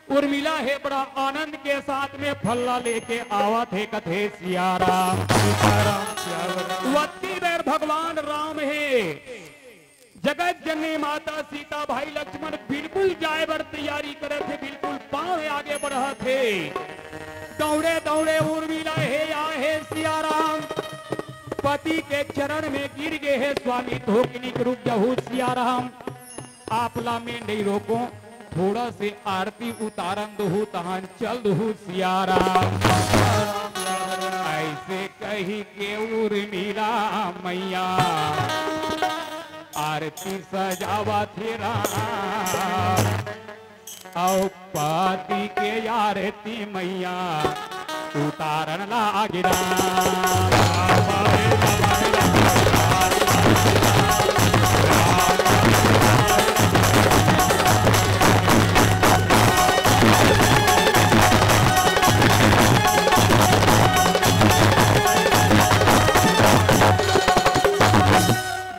उर्मिला हे बड़ा आनंद के साथ में फल्ला लेके आवत हे कथे सिया राम। सीताराम, सियावर राम। वत्ती बेर भगवान राम हे, जगत जननी माता सीता भाई लक्ष्मण बिल्कुल जाए बर तैयारी करत हे, बिल्कुल पाँव हे आगे बढ़त हे। दौड़े दौड़े उर्मिला हे आ हे सिया राम, पति के चरण में गिर गे हे स्वामी, थोकिनिक रुक जाहू सिया राम। आपला मैं नहीं रोको, थोड़ा से आरती उतारन दहू, तहन चल दहू सिया राम। ऐसे कही के उर्मिला मैया आरती सजावत हे राम। अउ पति के आरती मैया उतारन लागिन।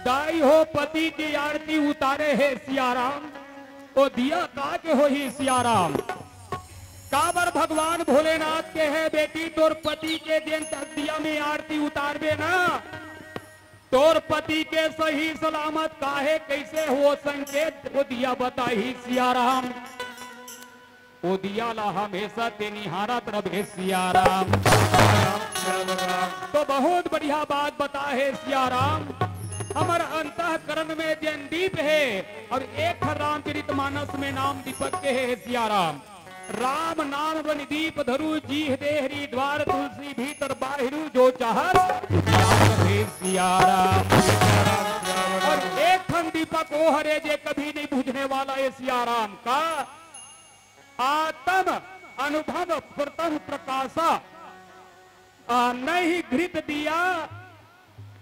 दाई हो, पति के आरती उतारे हे सियाराम। ओ दिया का के होही सियाराम? काबर भगवान भोलेनाथ के हे बेटी, तोर पति के जेन तक दिया में आरती उतारबे ना, तोर पति के सही सलामत काहे, कैसे हो संकेत, ओ दिया बताही सियाराम। ओ दिया ला हमेशा ते निहारत रबे सियाराम। तो बहुत बढ़िया बात बता हे सियाराम। हमर अंतःकरण में जेन दीप हे, अउ एक ठन रामचरित मानस में नाम दीपक के हे सियाराम। राम नाम बनि दीप धरु, जीह देहरी द्वार, तुलसी भीतर बाहिरु जो चाहत हे सियाराम। अउ एक ठन दीपक ओ हरे जे कभी नहीं बुझने वाला हे सियाराम का आत्म अनुभव प्रथम प्रकाशा, आ, नहीं घृत दिया।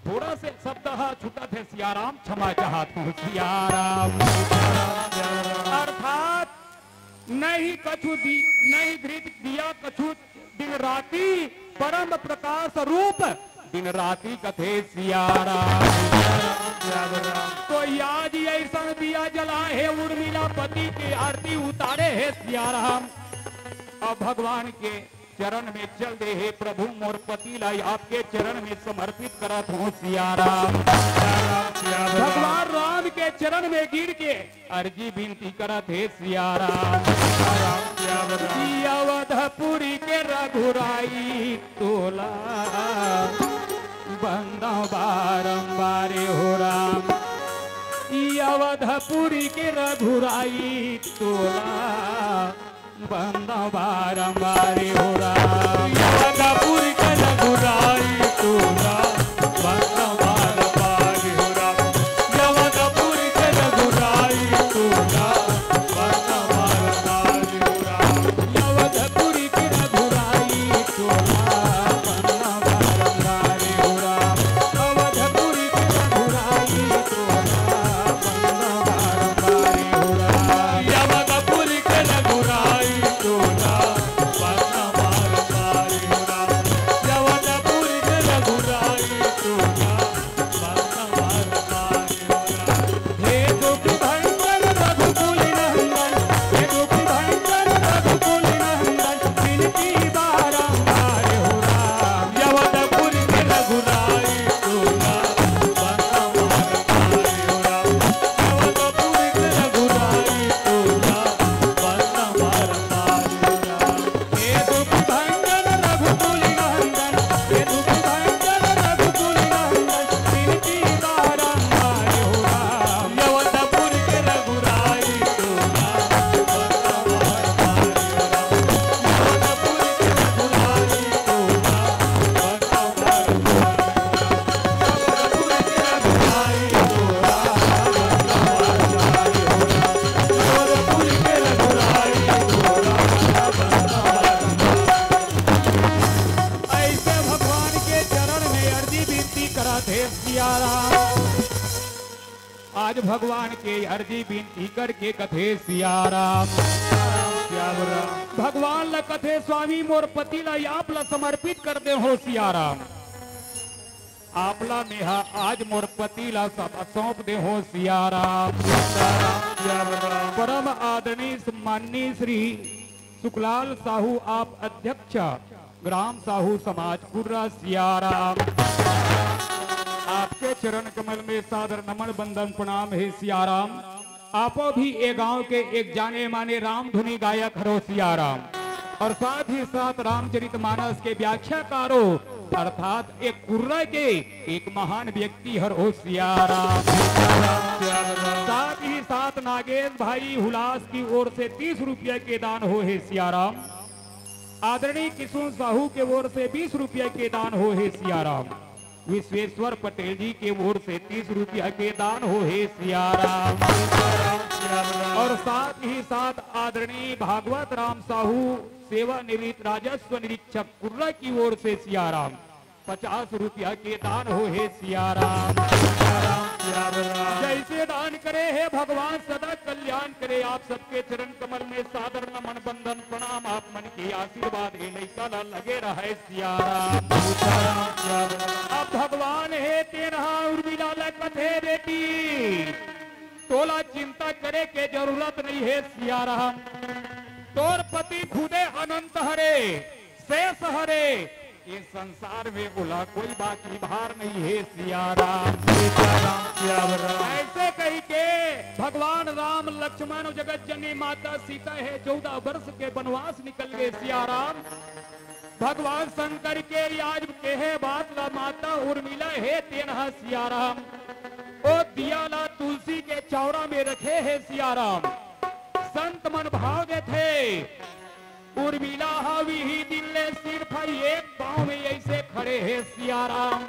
थोड़ा से शब्द हा छूटत हे सियाराम, क्षमा चाहत हूँ सियाराम। अर्थात नहीं कछु दी, नहीं घृत दिया कछु दिन राती, परम प्रकाश रूप दिन राती कथे सियाराम। तो आज ही ऐसा दिया जला हे उर्मिला पति के आरती उतारे हे सियाराम। अब भगवान के चरण में चल दे हे प्रभु, मोर पति ला आपके चरण में समर्पित करत हूँ सियाराम। भगवान राम के चरण में गिर के अर्जी बिनती करत हे सियाराम। सियाराम, सियाराम। अवधपुरी के रघुराई तोला बंदव बारंबार हो राम। अवधपुरी के रघुराई तोला बंदव बारंबार हो राम। अवधपुरी के रघुराई तोला बंदव बारंबार हो राम। अवधपुरी के रघुराई तोला बंदव बारंबार हो राम। अवधपुरी के रघुराई तोला बंदव बारंबार हो राम। अवधपुरी के रघुराई तोला बंदव बारंबार हो राम। अवधपुरी के रघुराई तोला बंदव बारंबार हो राम। अवधपुरी के रघुराई सिया राम। आज भगवान के अर्जी बिनती करके कथे सिया राम। भगवान ल कथे स्वामी मोर पति ल आप ल समर्पित कर दे हो सिया राम। आप ल मेहा आज मोर पति ल सब सौंप दे हो सिया राम। परम आदरणीय सम्माननीय श्री सुखलाल साहू आप अध्यक्ष ग्राम साहू समाज कुर्रा सिया राम। आपके चरण कमल में सादर नमन बंदन प्रणाम हे सिया राम। आपो भी ए गांव के एक जाने माने राम धुनी गायक हरो सिया राम। और साथ ही साथ रामचरित मानस के व्याख्याकारो अर्थात एक कुर्रा के एक महान व्यक्ति हर हो सिया राम। साथ ही साथ नागेश भाई हुलास की ओर से तीस रुपया के दान हो हे सिया राम। आदरणीय किशुन साहू के ओर से बीस रुपया के दान हो हे सिया राम। विश्वेश्वर पटेल जी के ओर से तीस रुपया के दान हो हे सिया राम। और साथ ही साथ आदरणीय भागवत राम साहू सेवानिवृत्त राजस्व निरीक्षक कुर्रा की ओर से सिया राम पचास रुपया के दान हो हे सिया राम। जैसे दान करे हे भगवान सदा कल्याण करे। आप सबके चरण कमल में सादर नमन बंदन प्रणाम। आप मन के आशीर्वाद हे लइका ला लगे रहे सिया राम। अब भगवान हे तेनहा उर्मिला ला कथे बेटी तोला चिंता करे के जरूरत नहीं हे सिया राम। तोर पति खुदे अनंत हरे शेष हरे। ये संसार में बोला कोई बाकी भार नहीं हे सिया राम। सीता राम सियावर राम। ऐसे कही के भगवान राम लक्ष्मण जगत जननी माता सीता हे चौदह वर्ष के वनवास निकल गए सिया राम। भगवान शंकर के आज केहे बात ला माता उर्मिला हे तेनहा सिया राम। ओ दिया ला तुलसी के चौरा में रखे हे सिया राम। संत मन भाव देथे उर्मिला हवी ही दिन ले सिर्फ एक पाँव में ऐसे खड़े हे सिया राम।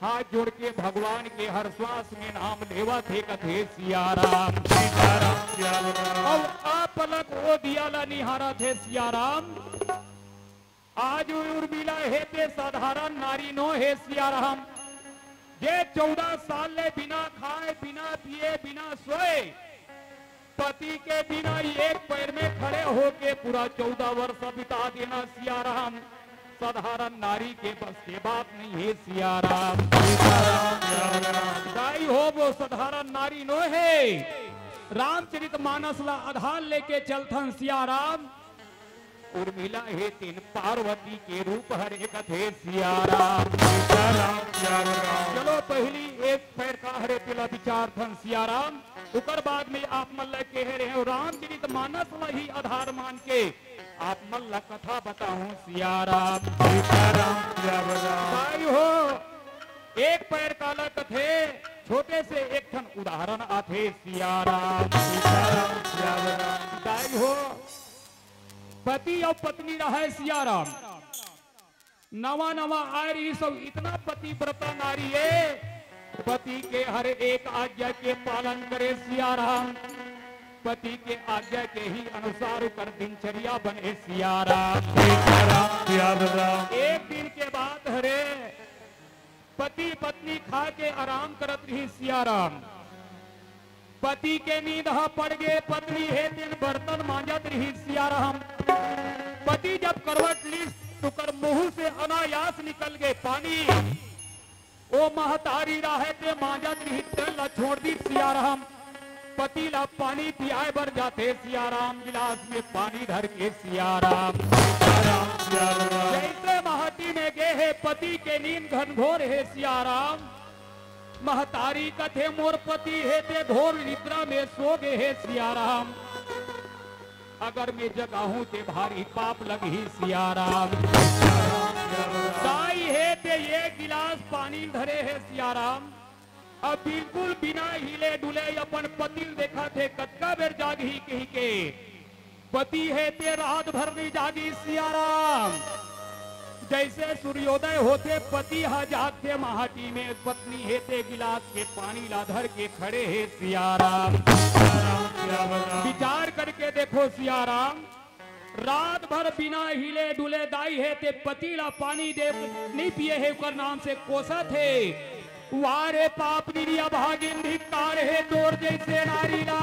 हाथ जोड़ के भगवान के हर श्वास में नाम लेवत हे कथे सिया राम। सीता राम सियावर राम। अब आप पलक ओ दिया ला निहारत हे सिया राम। आज उर्मिला हे ते साधारण नारी नो हे सिया राम। जे चौदह साल ले बिना खाए बिना पिए बिना सोए पति के बिना एक पैर में खड़े होके पूरा चौदह वर्ष बिता देना सिया राम। साधारण नारी के बस के बात नहीं हे सिया राम। सीता राम सियावर राम। दाई हो वो साधारण नारी नो हे। रामचरित मानस ला आधार लेके चलथन सिया राम। उर्मिला हे तेन पार्वती के रूप हरे कथे सिया राम। सीता राम सियावर राम। चलो पहली एक पैर का हरे तेला विचार थन सिया राम। उकर बाद में आप मन ला कहे रहे हो रामचरित मानस ला ही आधार मान के आप मन ला कथा बताऊं सिया राम। सीता राम सियावर राम। भाई हो एक पैर काला कथे छोटे से एक ठन उदाहरण आथे सिया राम। सीता राम सियावर राम। दाई हो पति अउ पत्नी रहय सिया राम। नवा नवा आय रहिस अउ इतना पतिव्रता नारी ए, पति के हर एक आज्ञा के पालन करे सिया राम। पति के आज्ञा के ही अनुसार ओकर दिनचर्या बने सिया राम। सीता राम सियावर राम। एक दिन के बात हरे, पति पत्नी खा के आराम करत रहिस सिया राम। पति के नींद ह पड़ गे, पत्नी हे तेन बर्तन मांजत रहिस सिया राम। पति जब करवट लिस, त ओकर मुंह से अनायास निकल गे पानी। ओ महतारी राहे ते मांजत रहिस, तेन ला छोड़ दिस सिया राम। पति ला पानी पियाए बर जाथे सिया राम, गिलास में पानी धर के सिया राम। सीता राम सियावर राम। जैसे महती में गे हे, पति के नींद घनघोर हे सिया राम। महतारी कथे मोर पति हे ते घोर निद्रा में सो गे हे सिया राम। अगर मैं जगाहूं ते भारी पाप लगही सिया राम। दाई हे ते एक गिलास पानी धरे हे सिया राम। अब बिल्कुल बिना हिले डुले अपन पति ल देखत हे, कतका बेर जागही कहिके। पति हे ते रात भर नइ जागिस सिया राम। जैसे सूर्योदय होथे, पति ह जागथे माटी में, पत्नी हे ते गिलास के पानी ला धर के खड़े हे सिया राम। सीता राम सियावर राम। विचार करके देखो सिया राम, रात भर बिना हिले डुले दाई हे ते पति ला पानी दे नइ पिए हे, ओकर नाम से कोसत हे। वारे पाप निरी अभागिन, धिक्कार हे तोर जइसे नारी ला।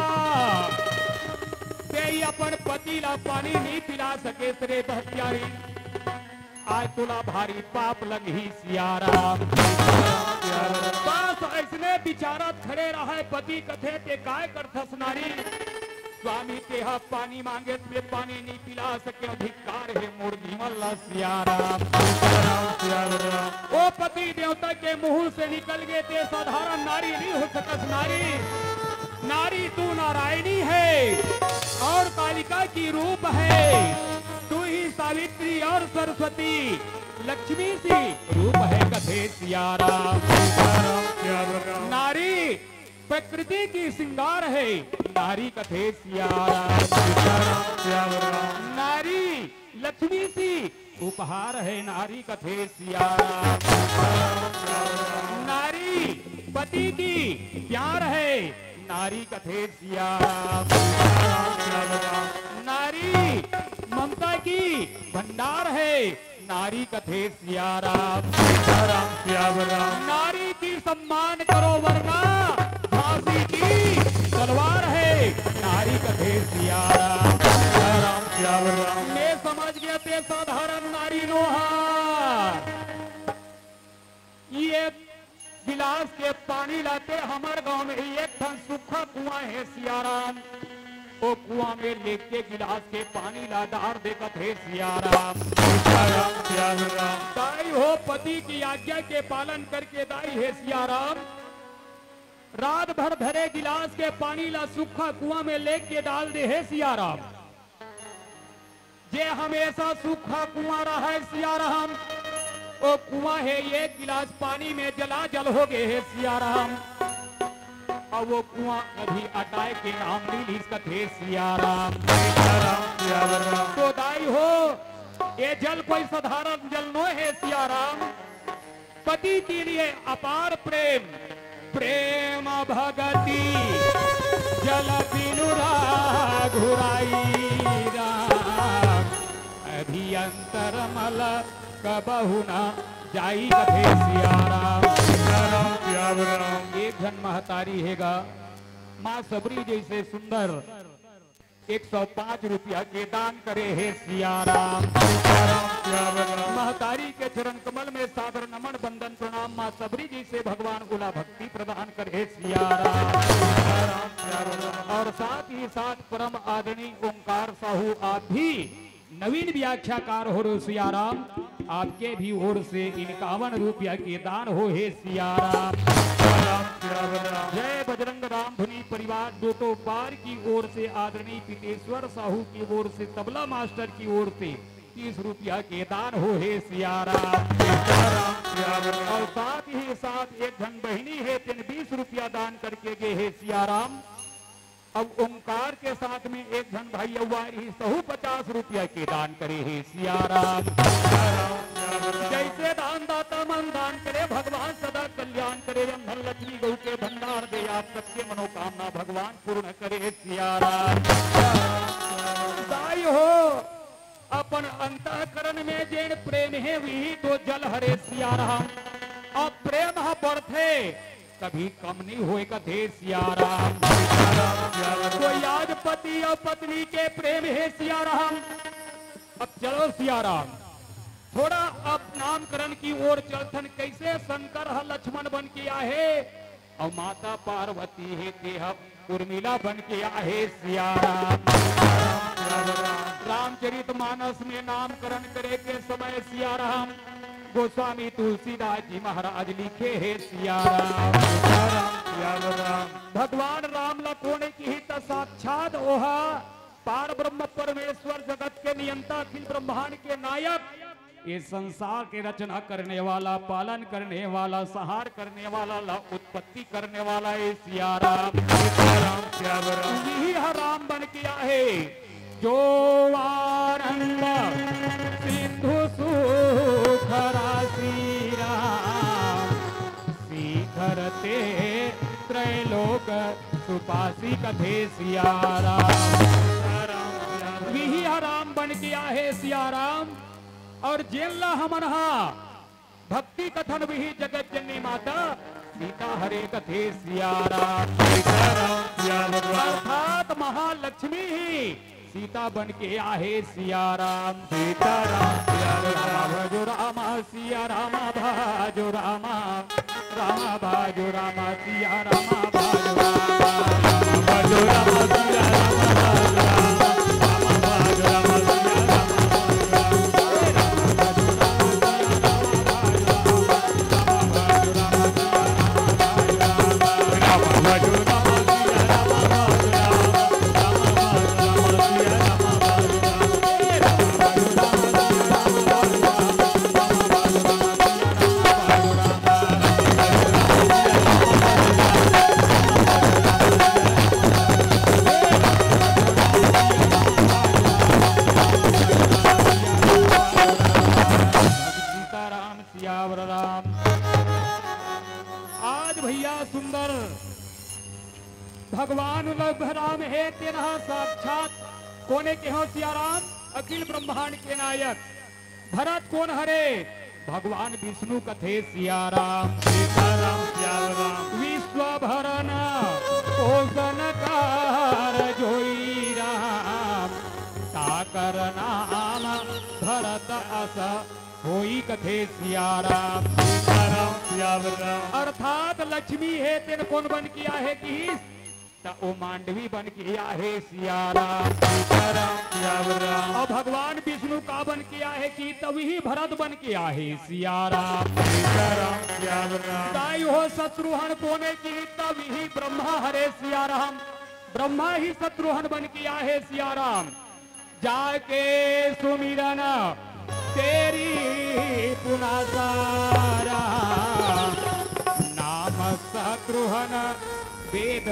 ते ही अपन पति ला पानी नइ पिला सके रे बहतियारी। आज तोला भारी पाप लगही सियाराम। बस अइसने बिचारत खड़े रहय, पति कथे ते काय करथस नारी? स्वामी तेहा पानी मांगेस में पानी नइ पिला सके, धिक्कार हे मोर जीवन ला सियाराम। ओ पति देवता के मुंह से निकल गे ते साधारण नारी नइ हो सकस नारी। नारी तू नारायणी हे और कालिका की रूप हे। तू ही सावित्री और सरस्वती लक्ष्मी सी रूप हे कथे सियाराम। नारी प्रकृति की सिंगार हे नारी कथे सियाराम। नारी लक्ष्मी सी उपहार हे नारी कथे सियाराम। नारी पति की प्यार हे नारी कथे सियाराम। नारी ममता की भंडार हे नारी कथे सियाराम। नारी की सम्मान करो वरना फांसी की तलवार हे नारी कथे सियाराम। मैं समझ गेंव ते साधारण नारी नोहय। ये गिलास के पानी ला ते हमर गांव में ही एक ठन सूखा कुआं हे सियाराम। ओ कुआं में लेके गिलास के पानी ला डार दे कथे सियाराम। दाई हो, पति की आज्ञा के पालन करके दाई हे सियाराम, रात भर धरे गिलास के पानी ला सूखा कुआं में लेके डाल दे हे सियाराम। जे हमेशा सूखा कुआं रहय सियाराम, ओ कुआं हे एक गिलास पानी में जलाजल हो गे हे सियाराम। अब वो कुआं कभी अटाय के नाम नइ लिस कथे सियाराम। तो दाई हो, ये जल कोई साधारण जल नोहे सियाराम। पति के लिए अपार प्रेम, प्रेम भगति जल बिनु राघुराई राम, अभी अंतर मल कबहु न जाई कथे सियाराम। एक झन महतारी हे गा, माँ सबरी जइसे सुंदर एक सौ पाँच रुपया के दान करे हे सियाराम। महतारी के चरण कमल में सादर नमन बंदन प्रणाम। माँ सबरी जइसे भगवान ओला भक्ति प्रदान करे हे सियाराम। और साथ ही साथ परम आदरणीय ओंकार साहू आप भी नवीन व्याख्याकार हो रे सियाराम, आपके भी ओर से इक्यावन रुपया के दान हो हे सियाराम। जय बजरंग रामधुनी परिवार डोटो पार की ओर से आदरणीय पितेश्वर साहू की ओर से तबला मास्टर की ओर से तीस रुपया के दान हो हे सियाराम। और साथ ही साथ एक झन बहिनी हे, तेन बीस रुपया दान करके गे हे सियाराम। अब ओंकार के साथ में एक झन भाई अउ आय रहिस, सहू पचास रुपया के दान करे हे सियाराम। जइसे दान दाता मन दान करे, भगवान सदा कल्याण करे, धन लक्ष्मी गहू के भंडार दे, आप सबके मनोकामना भगवान पूर्ण करे सियाराम। दाई हो, अपन अंतःकरण में जेन प्रेम हे, वही तो जल हरे सियाराम। अब प्रेम ह बढ़थे, कभी कम नइ होय कथे सियाराम। कोई आज पति अउ पत्नी के प्रेम हे सियाराम। अब चलो सियाराम, थोड़ा अब नामकरण की ओर चलथन। कइसे शंकर ह लक्ष्मण बन के आहे अउ माता पार्वती हे तेहा उर्मिला बन के आहे सियाराम। रामचरित मानस में नामकरण करे के समय सियाराम गोस्वामी तुलसीदास जी महाराज लिखे हे सियाराम। भगवान राम ला कोन किही त साक्षात ओहा पार ब्रह्म परमेश्वर जगत के नियंता अखिल ब्रह्मांड के नायक, ये संसार के रचना करने वाला, पालन करने वाला, संहार करने वाला, ला उत्पत्ति करने वाला हे सियाराम। यही ह राम बन के आहे। जो आनंद सिंधु सुख राशि राम, शिखर ते त्रैलोक सुपासी कथे सियाराम। यही ह राम बन के आहे सिया राम। और जेन ला हमन हा भक्ति कथन विही जगत जननी माता सीता हरे कथे सिया राम। सीता राम सिया राम। अर्थात महालक्ष्मी ही सीता बन के आहे सिया राम। सीता राम सिया राम। राम भजो राम सिया राम भजो राम। राम भजो राम सिया राम भजो राम। राम भजो राम सिया राम भजो राम। राम भजो राम सिया राम भजो राम। सीताराम सियावर राम। आज भैया सुंदर भगवान उपलब्ध राम हे, तेन ह साक्षात कोने के हो सिया राम, अखिल ब्रह्मांड के नायक। भरत कोन हरे? भगवान विष्णु कथे सिया राम। सीताराम सियावर राम। विश्व भरन पोषण कर जोई राम, ताकर नाम भरत अस होई कथे सिया राम। सीताराम सियावर राम। अर्थात लक्ष्मी हे तेन कोन बन के आहे किहिस, त ओ मांडवी बन के आहे सिया राम। सीताराम सियावर राम। अउ भगवान विष्णु का बन के आहे कि त विही भरत बन के आहे सिया राम। सीताराम सियावर राम। दाई हो शत्रुहन कोने कि त विही ब्रह्मा हरे सिया राम। ब्रह्मा ही शत्रुहन बन के आहे सिया राम। जाके सुमिरन तेरी पुना सारा, नाम शत्रुहन वेद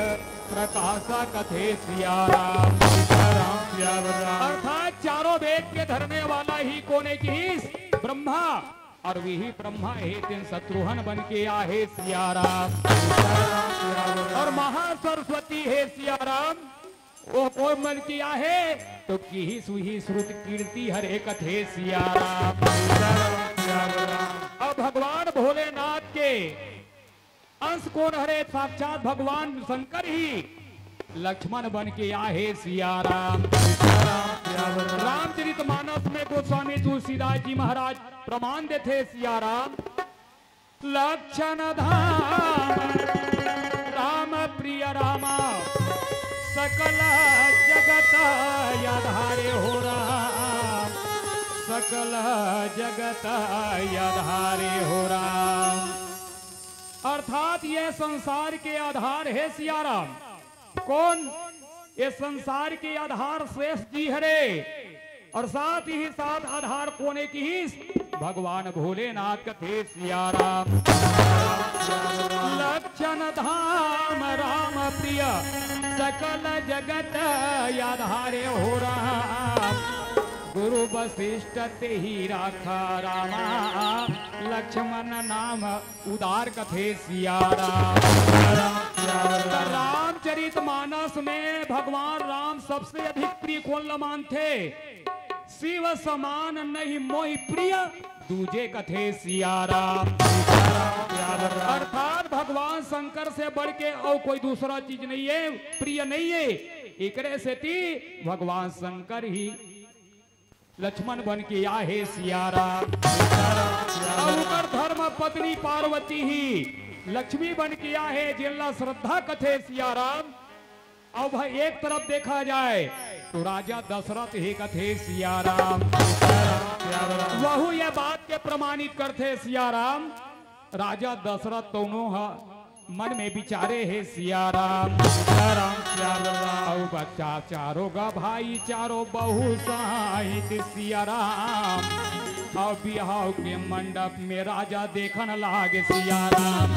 प्रकाश कथे सिया राम। सीताराम सियावर राम। अर्थात चारों वेद के धरने वाला ही कोने किहिस ब्रह्मा, अउ विही ब्रह्मा हे तेन शत्रुहन बन के आहे सिया राम। सीताराम सियावर राम। अउ महासरस्वती हे सिया राम। ओ कोन बन के आहे? त किहिस विही श्रुत कीर्ति हरे कथे सिया राम। सीताराम सियावर राम। अउ भगवान भोलेनाथ के अंश कोन हरे? साक्षात भगवान शंकर ही लक्ष्मण बन के आहे सिया राम। सीताराम सियावर राम। रामचरित मानस में गोस्वामी तुलसीदास जी महाराज प्रमाण देथे सिया राम। लक्षण धाम राम प्रिय राम, सकल जगत आधारे हो राम, सकल जगत आधारे हो राम। अर्थात ये संसार के आधार हे सिया राम। कोन? ये संसार के आधार शेष जी हरे। अउ साथ ही साथ आधार कोने किहिस? भगवान भोलेनाथ कथे सिया राम। लक्षण धाम राम प्रिय, सकल जगत आधारे हो राम। गुरु वशिष्ठ तेहि राखा रामा, लक्ष्मण नाम उदार कथे सिया राम। त रामचरित मानस में भगवान राम सबसे अधिक प्रिय कोन ल मानथे? शिव समान नहीं मोहि प्रिय दूजे कथे सिया राम। अर्थात भगवान शंकर से बढ़ के अउ कोई दूसरा चीज नहीं है, प्रिय नहीं है। एकरे सेती भगवान शंकर ही लक्ष्मण बन के आहे सिया राम। अउ ओकर धर्म पत्नी पार्वती ही लक्ष्मी बन के आहे, जेन ला श्रद्धा कथे सिया राम। अउ भाई एक तरफ देखा जाए त राजा दशरथ ही कथे सिया राम। वहू ये बात के प्रमाणित करथे सिया राम। राजा दशरथ दोनों ह मन में विचारे हे सिया राम। सीताराम सियावर राम। अउ बच्चा चारों गा भाई चारों बहु सहित सिया राम। अउ बिहाव के मंडप में राजा देखन लागे सिया राम।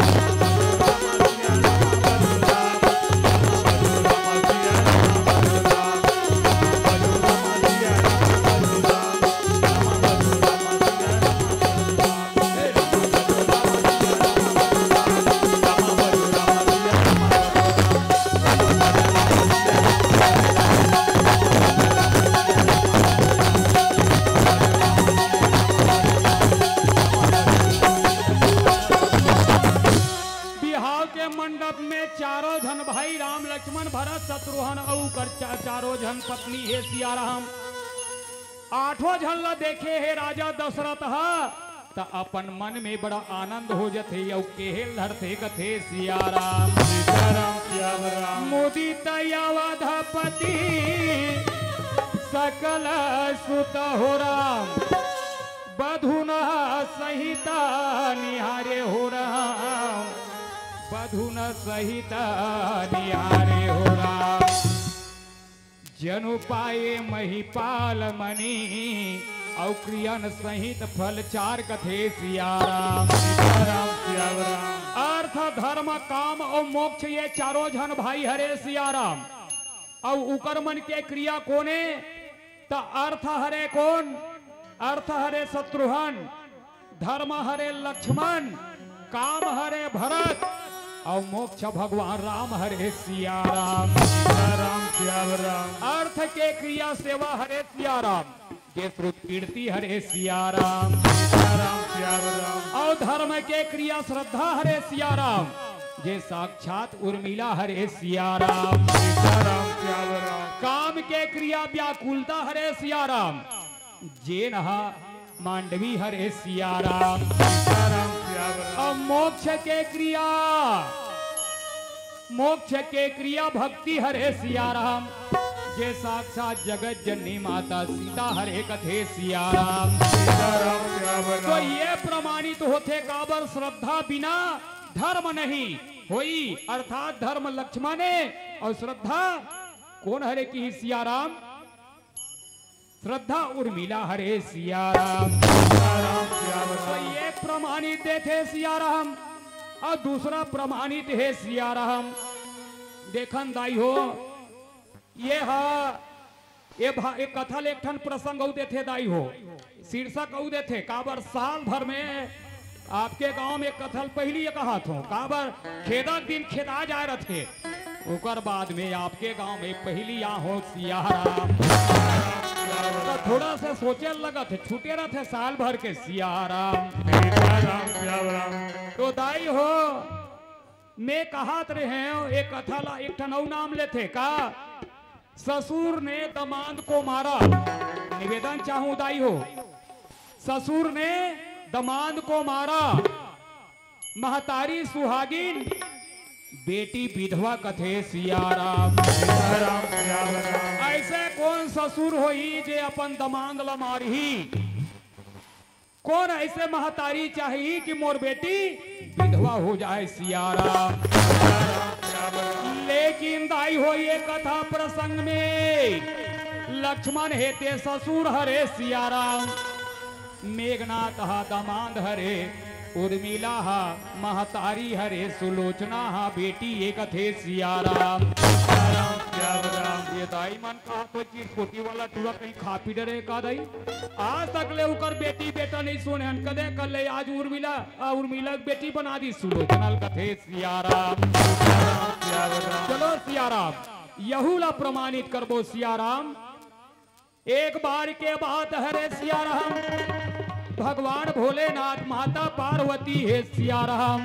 मंडप में चारों झन भाई राम, लक्ष्मण, भरत, शत्रुघ्न अउ कर चा-, चारों झन पत्नी हे सियाराम। आठों झन ला देखे हे राजा दशरथ ह, त अपन मन में बड़ा आनंद हो जथे अउ केहेल धरथे, कथे सियाराम। सीताराम सियावराम। मुदित अवधपति सकल सुत हो राम, बधुन सहित निहारे हो राम, बधुन सहित निहारे हो राम। जनु पाए महिपाल मणि, अउ क्रियन सहित फल चार, कथे सियाराम। सीताराम सियावराम। अर्थ, धर्म, काम अउ मोक्ष, ये चारों झन भाई हरे सियाराम। अउ उकर मन के क्रिया कोने? त अर्थ हरे कोन? अर्थ हरे शत्रुघ्न, धर्म हरे लक्ष्मण, काम हरे भरत, अउ मोक्ष भगवान राम हरे सियाराम। सीताराम सियावराम। अर्थ के क्रिया सेवा हरे सियाराम, जे श्रुत कीर्ति हरे सियाराम। सीताराम सियावराम। अउ धर्म के क्रिया श्रद्धा हरे सियाराम, जे साक्षात उर्मिला हरे सियाराम। सीताराम सियावराम। काम के क्रिया व्याकुलता हरे सियाराम, जेन ह मांडवी हरे सियाराम। सीताराम सियावराम। अउ मोक्ष के क्रिया, मोक्ष के क्रिया भक्ति हरे सियाराम, जे साक्षात जगत जननी माता सीता हरे, कथे सियाराम। सीताराम सियावराम। तो ये प्रमाणित होथे, काबर श्रद्धा बिना धर्म नहीं होई, अर्थात धर्म लक्ष्मण हे अउ श्रद्धा कोन हरे, कही सियाराम। श्रद्धा उर्मिला हरे सियाराम। सीताराम सियावराम। तो ये प्रमाणित देथे सियाराम, अउ दूसरा प्रमाणित हे सियाराम। देखन दाई हो, ये हा, ये भा-, ये कथा ले एक ठन प्रसंग अउ देथे दाई हो, शीर्षक अउ देथे, काबर साल भर में आपके गांव में कथा ल पहिली ये कहत हों, काबर खेदक दिन खेदा जाय रथे, ओकर बाद में आपके गांव में पहिली आहों सियाराम। त थोड़ा सा सोचे लगत हे, छूटे रथे साल भर के सियाराम। सीताराम सियावराम। तो दाई हो, मैं कहत रहेंव, एक कथा ला एक ठन अउ नाम लेथे का? ससुर ने दमांद को मारा। निवेदन चाहूं दाई हो, ससुर ने दमांद को मारा, महतारी सुहागिन, बेटी विधवा, कथे सियाराम। सीताराम सियावराम। ऐसे कोन ससुर होही जे अपन दमांद ला मारही? कोन ऐसे महतारी चाही कि मोर बेटी विधवा हो जाए सियाराम। लेकिन दाई हो, ये कथा प्रसंग में लक्ष्मण हे ते ससुर हरे सियाराम, मेघनाथ हा दमांद हरे, उर्मिला हा महतारी हरे, सुलोचना हा बेटी, ये कथे सियाराम। ये दाई मन कहा कोई चीज कोती वाला टूरा कहीं खा पी डरे का दाई? आज तक ले उकर बेटी बेटा नहीं सोने हन, कदे कर ले आज उर्मिला, आ उर्मिला के बेटी बना दी सुलोचना ल कथे सियाराम। चलो सियाराम, यहू ला प्रमाणित करबो सियाराम। एक बार के बात हरे सियाराम, भगवान भोलेनाथ माता पार्वती हे सियाराम।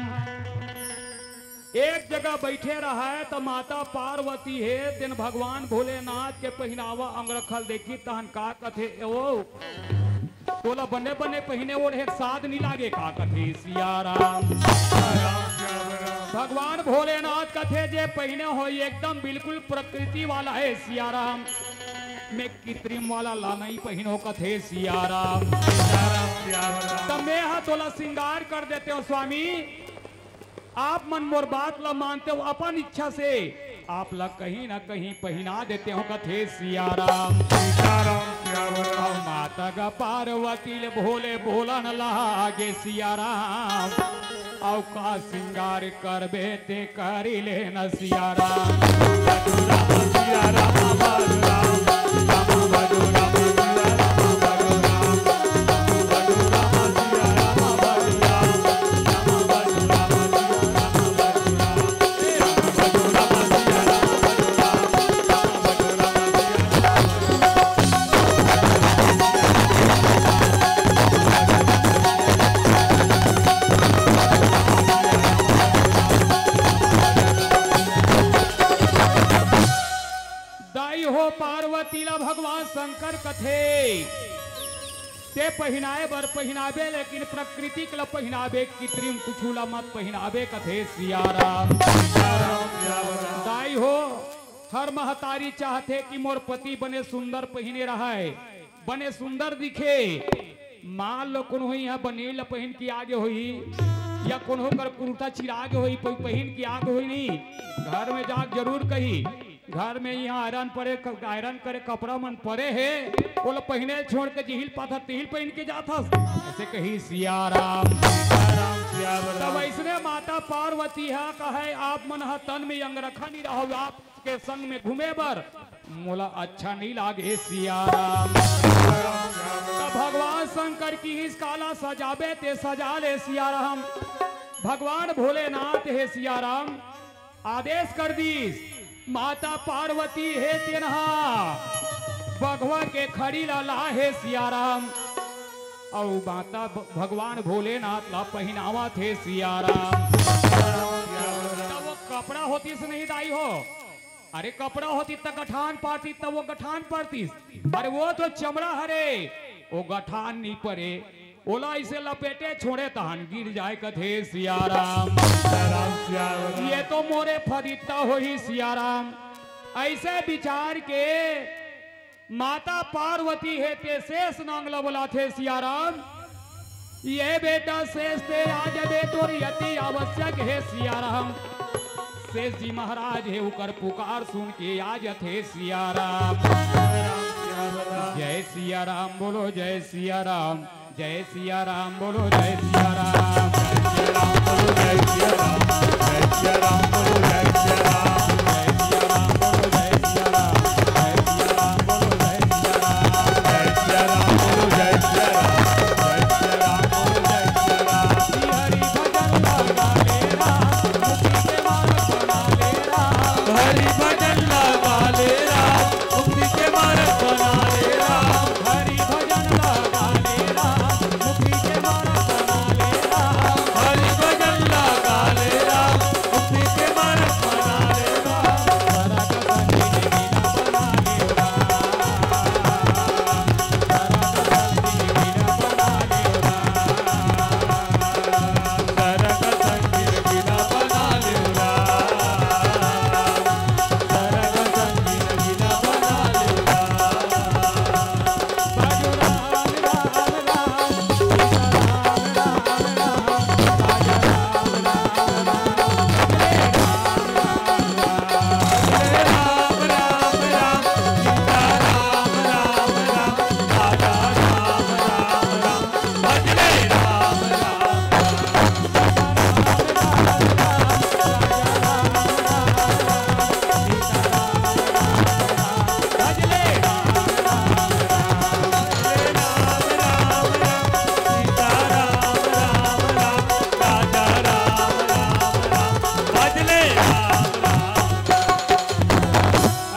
एक जगह बैठे रहय त माता पार्वती हे, तेन भगवान भोलेनाथ के पहिनावा अंगरखा ल देखिस तहन का कथे, "ए ओ, तोला बने बने पहिने ओढ़े के साध नी लागे का?" कथे सियाराम। भगवान भोलेनाथ कथे, "जे पहिने हो एकदम बिल्कुल प्रकृति वाला हे सियाराम, मैं कृत्रिम वाला ला नहीं पहिनो," कथे सियाराम। "त मैं हा तोला श्रृंगार कर देते हो स्वामी, आप मन मोर बात ला मानते हो, अपन इच्छा से आप ला कहीं ना कहीं पहिना देते हो," कथे सियाराम। सीताराम सियावराम। अउ माता ग पार्वती ले भोले बोलन लागे सियाराम, अउ का श्रृंगार करबे ते करी ले न सियाराम। पार्वती ला भगवान शंकर कथे, ते पहिनाए बर पहिनाबे, लेकिन प्राकृतिक ला पहिनाबे, कृत्रिम कुछु ला मत पहिनाबे, कथे सियाराम। दाई हो, हर महतारी चाहथे कि मोर पति बने सुंदर पहिने रहय, बने सुंदर दिखे। मान लो कोनो इहाँ बनियान ला पहिन के आगे होही, या कोनो कर कुर्ता चिरा गे होही, कोई पहिन के आगे होही नहीं, घर में जाके जरूर कही, घर में इहाँ आयरन पड़े, आयरन करे कपड़ा मन पड़े हे, ओला पहिने छोड़ के जिहिल पाथस तिहिल पहिन के जाथस, अइसे कही सियाराम। तब अइसने माता पार्वती ह कहय, आप मन ह तन में अंगरखा नहीं रहव, आप के संग में घूमे बर मोला अच्छा नहीं लागे सियाराम। तब भगवान शंकर किहिस, काला सजाबे ते सजा ले सियाराम। भगवान भोलेनाथ हे सियाराम, आदेश कर दीस, माता पार्वती हे तेनहा बघवा के खड़ी ला ला हे सियाराम। अउ माता भ-, भगवान भोलेनाथ ला पहिनावत हे सियाराम। तब वो कपड़ा होतिस नहीं दाई हो, अरे कपड़ा होतिस त गठान परतिस, त वो गठान परतिस। अरे वो तो चमड़ा हरे, वो गठान नहीं परे, ओला अइसे लपेटे छोड़े तहन गिर जाय कथे सियाराम। ये तो मोरे फदित्ता होही सियाराम। अइसे बिचार के माता पार्वती हे ते शेष नांग ल बोलाथे सियाराम। ये बेटा शेष ते आ जबे तोर अति आवश्यक हे सियाराम। शेष जी महाराज हे उकर पुकार सुन के आ जथे सियाराम। जय सियाराम बोलो, जय सियाराम। जय सियाराम बोलो, जय सियाराम। जय सियाराम बोलो, जय सियाराम। जय सियाराम बोलो, जय सियाराम। जय सियाराम बोलो, जय सियाराम। जय सियाराम बोलो, जय सियाराम। जय सियाराम बोलो, जय सियाराम। जय सियाराम बोलो, जय सियाराम। हरि भजन लगा ले राम, मुक्ति के मार्ग बना ले राम। हरि भजन लगा ले राम, मुक्ति के मार्ग बना ले राम। हरि भजन लगा ले राम, मुक्ति के मार्ग बना ले राम। हरि भजन लगा ले राम, मुक्ति के मार्ग बना ले राम। सरग संगी ने बिना बना ले राम। सरग संगी ने बिना बना ले राम। सरग संगी ने बिना बना ले राम।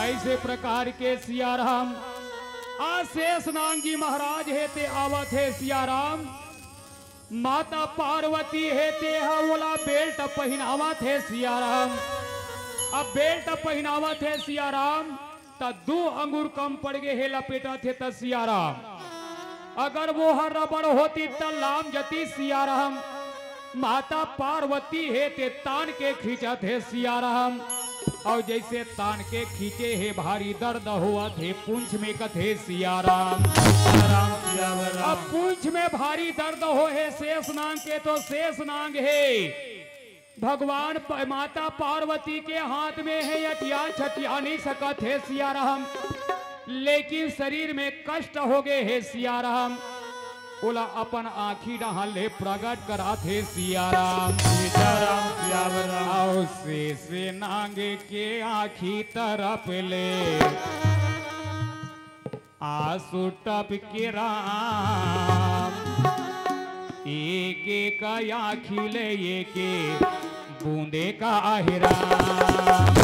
ऐसे प्रकार के सियाराम, आज शेष नांग जी महाराज हे ते आवत हे सियाराम। माता पार्वती हे ते हा ओला belt पहिनावत हे सियाराम। अब belt पहिनावत हे सियाराम, त दू अंगुर कम पड़ गे हे, लपेटत हे त सियाराम। अगर वो हर रबड़ होती त लाम जती सियाराम। माता पार्वती हे ते तान के खींचत हे सियाराम। अउ जइसे तान के खींचे हे, भारी दर्द होवत हे पूंछ में, कथे सियाराम। अब पूंछ में भारी दर्द हो हे शेष नांग के, तो शेष नांग हे भगवान प-, माता पार्वती के हाथ में हे, अटिया छटिया नहीं सकत हे सियाराम। लेकिन शरीर में कष्ट हो गे हे सियाराम। ओला अपन आँखी डहान ले प्रगट कराथे सियाराम। सीताराम सियावराम। अउ शेष नांग के आँखी तरफ ले आंसू टपके राम, एक एक आँखी ले एक बूंदे का आहे राम।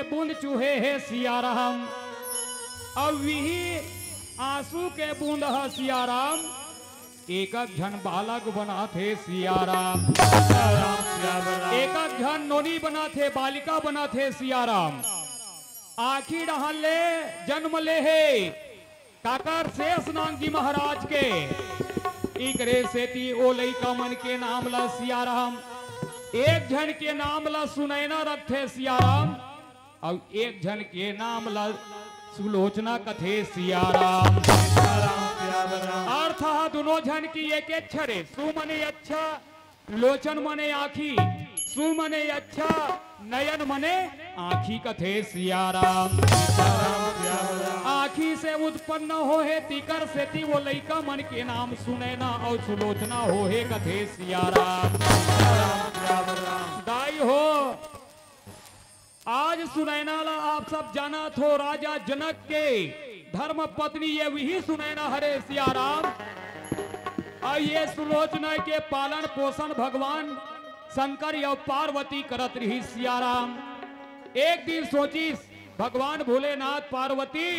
बूंद चूहे हे सिया राम। अब वही आंसू के बूंद ह सिया राम, एक एक झन बालक बनाथे सिया राम। एक एक झन नोनी बनाथे, बालिका बनाथे सिया राम। आँखी डहन ले जन्म ले हे काकर शेष नांग जी महाराज के। इकरे सेती ओ लइका मन के नाम ला सिया राम, एक झन के नाम ला सुनैना रखथे सिया राम, अउ एक झन के नाम ला सुलोचना कथे सिया राम। अर्थ ह दुनों झन की एके छरे, सु मने अच्छा, लोचन मने आँखी, सु मने अच्छा, नयन मने आँखी कथे सिया राम। आँखी से उत्पन्न होहे, तिकर सेती ओ लइका मन के नाम सुनैना अउ सुलोचना होहे कथे सिया राम। दाई हो, आज सुनैना ला आप सब जानत हो, राजा जनक के धर्म पत्नी ये वही सुनैना हरे सिया राम। अउ ये सुलोचना के पालन पोषण भगवान शंकर अउ पार्वती करत रहिस सिया राम। एक दिन सोचिस भगवान भोलेनाथ, पार्वती,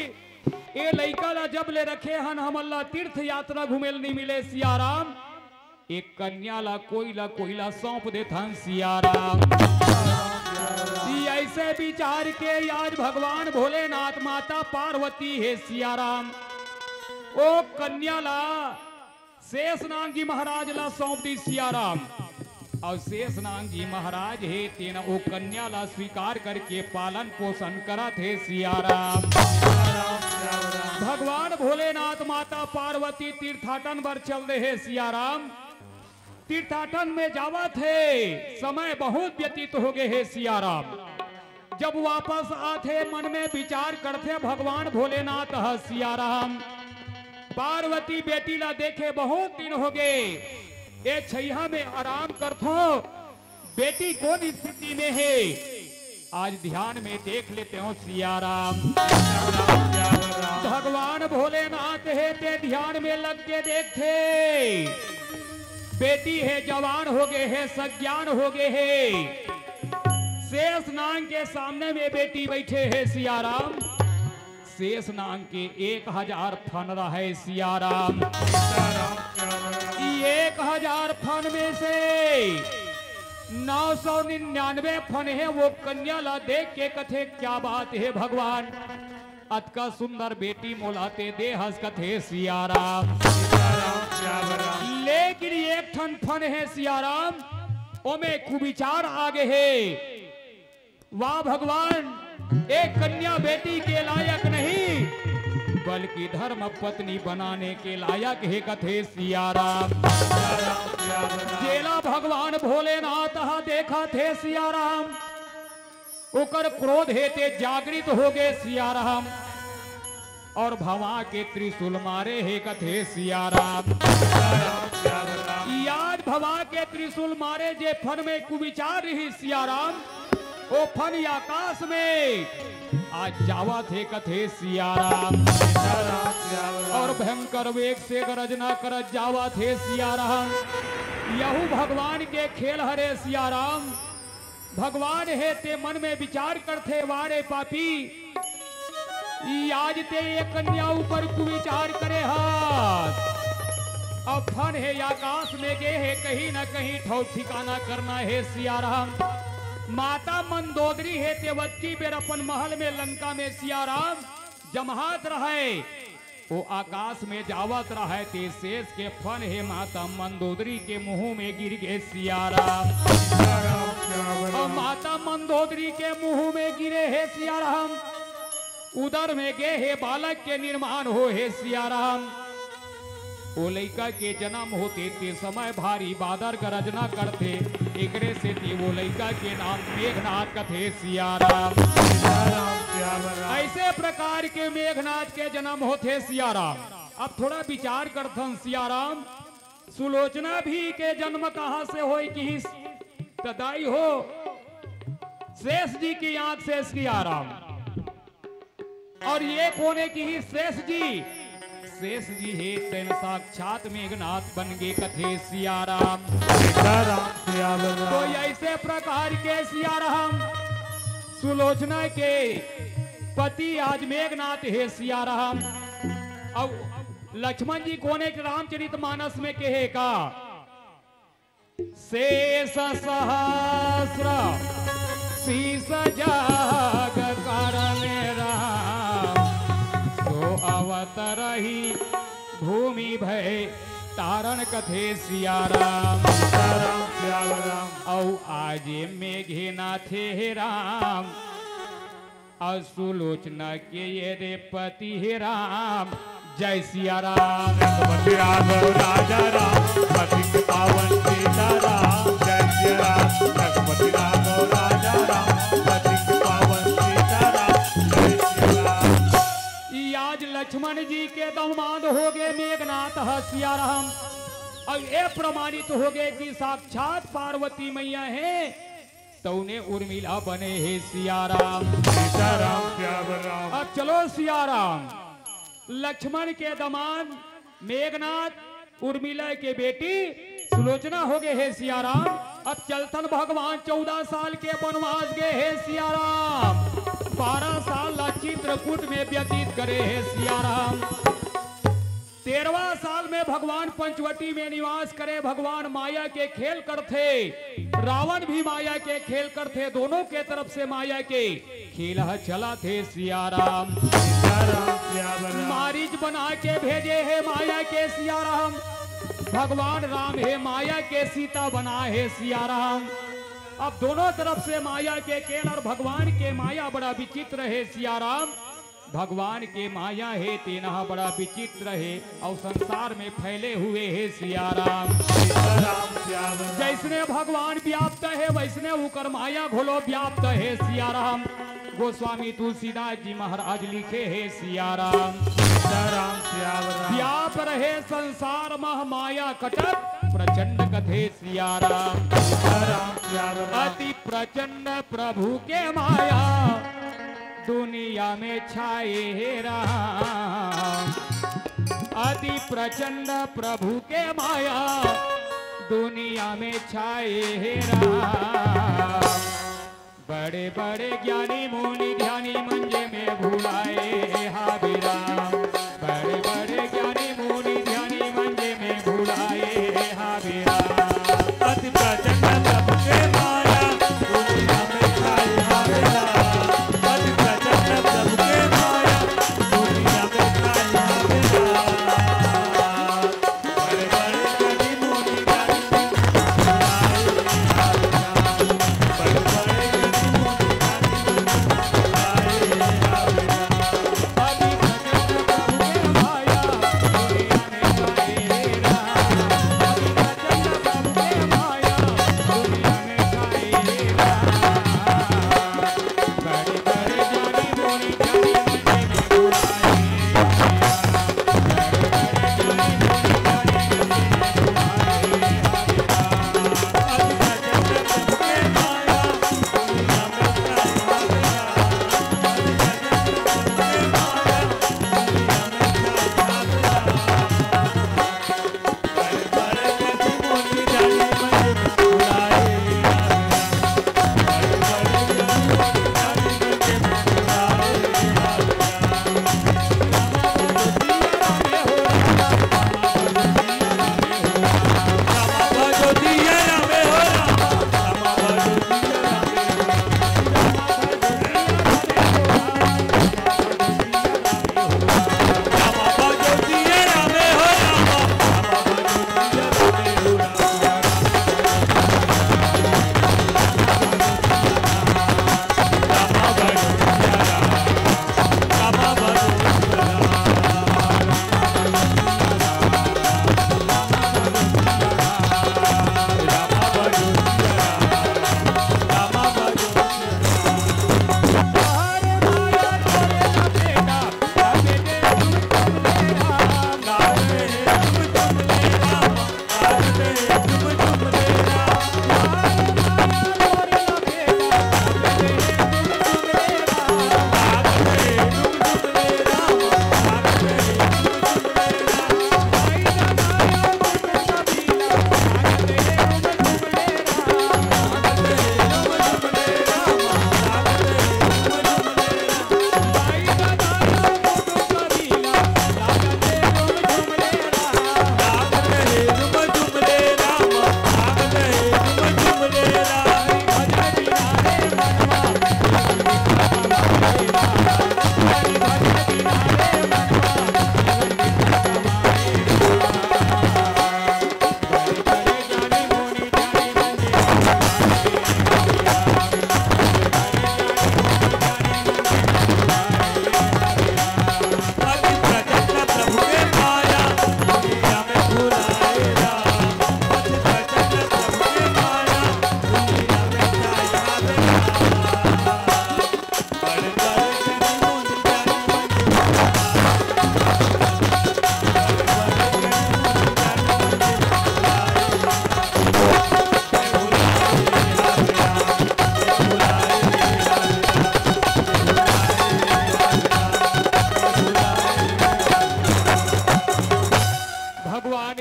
ए लइका ला जब ले रखे हन, हमन ला तीर्थ यात्रा घूमे ल नइ मिले सिया राम, एक कन्या ला कोई ला कोई ला सौंप देथन सिया राम। ई ऐसे विचार के आज भगवान भोलेनाथ, माता पार्वती हे सिया राम, ओ कन्या ला शेष नांग जी महाराज ला सौंप दी सिया राम। अउ शेष नांग जी महाराज हे तेन ओ कन्या ला स्वीकार करके पालन पोषण करत हे सिया राम। भगवान भोलेनाथ, माता पार्वती तीर्थाटन बर चल दे हे सिया राम। तीर्थाटन में जावत हे, समय बहुत व्यतीत हो गए हे सिया राम। जब वापस आथे, मन में विचार करथे भगवान भोलेनाथ ह सिया राम, पार्वती बेटी ला देखे बहुत दिन हो गए, ए छैया में आराम करथो, बेटी कौन स्थिति में हे, आज ध्यान में देख लेते हो सिया राम। भगवान भोलेनाथ हे ते ध्यान में लग के देखथे, बेटी हे जवान हो गए हे, सज्ञान हो गए हे। शेष नांग के सामने में बेटी बैठे हे सिया राम। शेष नांग के एक हजार फन रहे सिया राम। ई एक हजार फन में से नौ सौ निन्यानवे फन हे। वो कन्या ला देख के कथे, क्या बात हे भगवान, अतका सुंदर बेटी मोला ते दे हस कथे सिया राम। लेकिन एक ठन फन हे सिया राम, ओमे कुविचार आगे हे। वाह भगवान, एक कन्या बेटी के लायक नहीं, बल्कि धर्म पत्नी बनाने के लायक हे कथे सिया राम। जेला भगवान भोलेनाथ ह देखत हे सिया राम, ओकर क्रोध हे ते जागृत हो गए सिया राम। और भवा के त्रिशूल मारे हे कथे सिया राम। ई आज भवा के त्रिशूल मारे जे फन में कुविचार रही सिया राम, ओ फन आकाश में आज जावत हे कथे सिया राम। और भयंकर वेग से गरजना करत जावत हे सिया राम। यहू भगवान के खेल हरे सिया राम। भगवान हे ते मन में विचार करथे, वारे पापी, ई आज ते ये कन्या ऊपर कुविचार करे हस। अब फन हे आकाश में गे हे, कहीं ना कहीं ठौर ठिकाना करना हे सिया राम। माता मंदोदरी हे ते वतकी बेर अपन महल में लंका में सिया राम जमहात रहे। ओ आकाश में जावत रहय ते शेष के फन हे माता मंदोदरी के मुंह में गिर गे सिया राम। अउ माता मंदोदरी के मुंह में गिरे हे सिया राम, उदर में गे हे बालक के निर्माण हो हे सिया राम। ओ लइका के जन्म होते ते समय भारी बादर गरजना करथे, एकरे सेती ओ लइका के नाम मेघनाथ कथे सिया राम। ऐसे प्रकार के मेघनाथ के जन्म होथे सिया राम। अब थोड़ा विचार करथन सिया राम, सुलोचना भी के जन्म कहाँ से होय किहिस? त दाई हो, शेष जी की आंख से सिया राम। और ये कोने किहिस? शेष जी। शेष जी हे तेन साक्षात मेघनाथ बन गे कथे सिया राम। तो ऐसे प्रकार के सिया राम सुलोचना के पति आज मेघनाथ हे सियाराम। अउ लक्ष्मण जी कोने के रामचरित मानस में कहे का, शेष सहस्र शीश जग करण राम, सो अवतरही भूमि भय तारण कथे सियाराम। सीताराम सियावर राम। अउ आज मेघनाथ हे राम, अउ सुलोचना के ये रे पति हे राम। जय सियाराम। रघुपति राघव राजा राम, पतित पावन सीताराम। जय सियाराम। रघुपति राघव राजा राम, पतित पावन सीताराम। जय सियाराम। ई आज लक्ष्मण जी के दमांद होगे मेघनाथ ह सियाराम। अउ ये प्रमाणित होगे कि साक्षात पार्वती मैया हे, तउने उर्मिला बने हे सियाराम। सीताराम सियावर राम। अब चलो सियाराम, लक्ष्मण के दमांद मेघनाथ, उर्मिला के बेटी सुलोचना होगे हे सियाराम। अब चलथन भगवान चौदह साल के बनवास गे हे सियाराम, बारह साल ला चित्रकूट में व्यतीत करे हे सियाराम। तेरहवाँ साल में भगवान पंचवटी में निवास करे, भगवान माया के खेल करथे, रावण भी माया के खेल करथे, दोनों के तरफ से माया के खेल ह चलत हे सियाराम। सीताराम सियावर राम। मारीच बना के भेजे हे माया के सियाराम, भगवान राम हे माया के सीता बना हे सियाराम। अब दोनों तरफ से माया के खेल अउ भगवान के माया बड़ा विचित्र हे सियाराम। भगवान के माया हे तेना बड़ा विचित्र हे अउ संसार में फैले हुए हे सियाराम। सीताराम सियावर राम। जैसने भगवान व्याप्त हे वैसने उकर माया घलो व्याप्त हे सियाराम। गोस्वामी तुलसीदास जी महाराज लिखे हे सियाराम। सीताराम सियावर राम। व्याप रहे संसार मह माया कटत प्रचंड कथे सियाराम। सीताराम सियावर राम। अति प्रचंड प्रभु के माया दुनिया में छाए हे राम। अति प्रचंड प्रभु के माया दुनिया में छाए हे राम। बड़े बड़े ज्ञानी मुनि ध्यानी मंजे में भुलाए हावे राम। बड़े बड़े ज्ञानी मुनि ध्यानी मंजे में भुलाए हावे राम। अति प्रचंड प्रभु के माया दुनिया में छाई हावे राम। अति प्रचंड प्रभु के माया दुनिया में छाई हावे राम।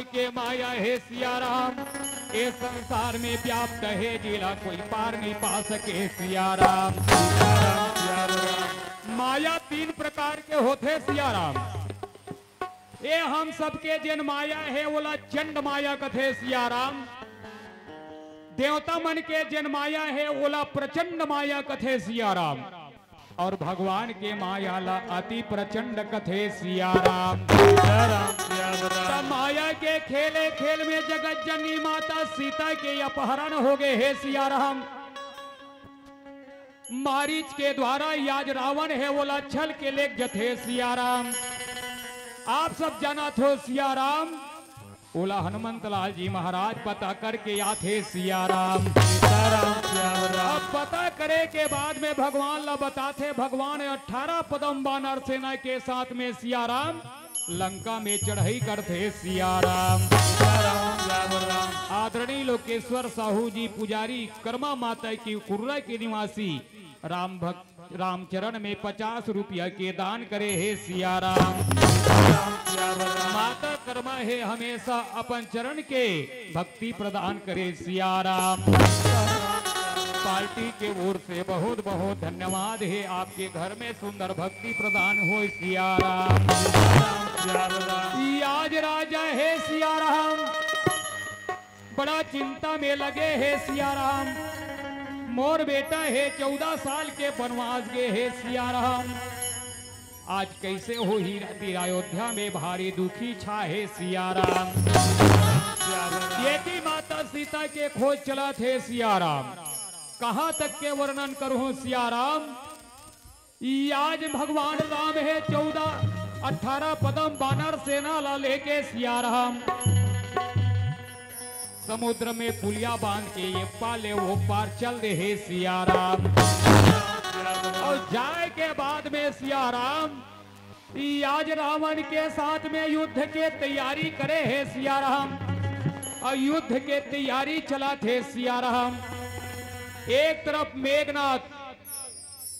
के माया हे सिया राम, ए संसार में व्याप्त हे, जेला कोई पार नहीं पा सके सिया राम। सिया राम, सिया राम। माया तीन प्रकार के होथे सिया राम। ए हम सबके जेन माया हे, ओला चंड माया कथे सिया राम। देवता मन के जेन माया हे, ओला प्रचंड माया कथे सिया राम। और भगवान के माया ला अति प्रचंड कथे सिया राम। सिया राम, सिया राम। त माया के खेले खेल में जगत जननी माता सीता के अपहरण हो गए हे सिया राम। मारीच के द्वारा आज रावण हे, ओला छल के लेग जथे सिया राम। आप सब जानत हो सिया राम, ओला हनुमंत लाल जी महाराज पता करके आथे सिया राम। सीताराम, सिया राम। अब पता करे के बाद में भगवान ला बताथे, भगवान अठारह पदम बानर सेना के साथ में सिया राम लंका में चढ़ाई करथे सिया राम। सीताराम, सिया राम। आदरणीय लोकेश्वर साहू जी पुजारी कर्मा माता की कुर्रा के निवासी राम भक्त रामचरण में पचास रुपया के दान करे हे सिया राम। माता कर्मा हे हमेशा अपन चरण के भक्ति प्रदान करे सिया राम। पार्टी के ओर से बहुत बहुत धन्यवाद हे, आपके घर में सुंदर भक्ति प्रदान हो सिया राम। आज राजा हे सिया राम, बड़ा चिंता में लगे हे सिया राम। मोर बेटा हे चौदह साल के बनवास गे हे सिया राम। आज कैसे होही राति अयोध्या में भारी दुखी छा हे सिया राम। ये की माता सीता के खोज चलत हे सिया राम। कहाँ तक के वर्णन करूँ सिया राम। ई आज भगवान राम हे चौदह अठारह पदम बानर सेना ला लेके सिया राम समुद्र में पुलिया बांध के ये पाले वो पार चल दे हे सिया राम। और जाए के बाद में सिया राम ई आज रावण के साथ में युद्ध के तैयारी करे हे सिया राम। और युद्ध के तैयारी चलत हे सिया राम। एक तरफ मेघनाथ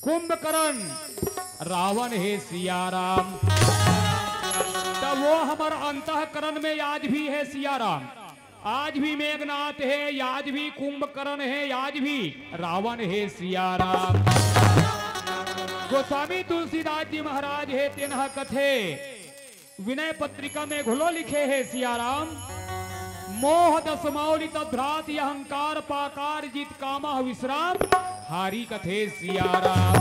कुंभकर्ण रावण हे सिया राम। त वो हमर अंतःकरण में आज भी हे सिया राम। आज भी मेघनाथ हे, आज भी कुंभकर्ण हे, आज भी रावण हे सिया राम। गोस्वामी तुलसीदास जी महाराज हे तेनहा कथे विनय पत्रिका में घलो लिखे हे सिया राम। मोह दस मौलित भ्रात अहंकार पाकार जित कामा विश्राम हारी कथे सिया राम।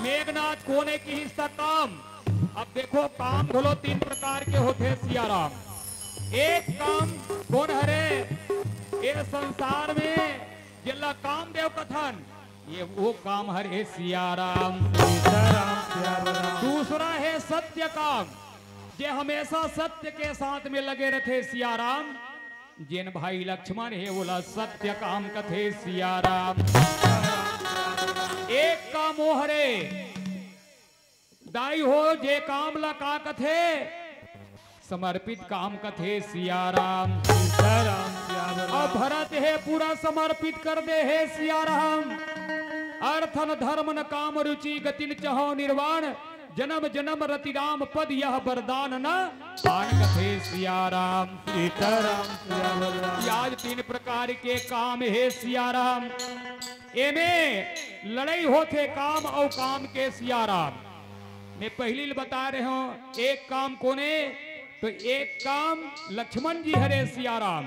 मेघनाथ कोने की हिस्सा काम। अब देखो काम घलो तीन प्रकार के होथे सिया राम। एक काम कोन हरे ए संसार में जेला कामदेव कथन ये वो काम हरे सिया राम। सीताराम, सिया राम। दूसरा हे सत्य काम, जे हमेशा सत्य के साथ में लगे रथे सिया राम। जेन भाई लक्ष्मण हे ओला सत्य काम कथे सिया राम। एक काम वो हरे दाई हो जे काम ला का कथे समर्पित काम कथे सिया राम। सीताराम, सिया राम। अब भरत हे पूरा समर्पित कर दे हे सिया राम। अर्थन धर्मन काम रुचि गतिन चहो निर्वाण जनम जनम रति राम पद यह वरदान न पान कथे सिया राम। सीताराम, सिया राम। आज तीन प्रकार के काम हे सिया राम। एमे लड़ाई होथे काम अउ काम के सिया राम। मैं पहिली ल बता रहे हूँ एक काम कोने तो एक काम लक्ष्मण जी हरे सिया राम।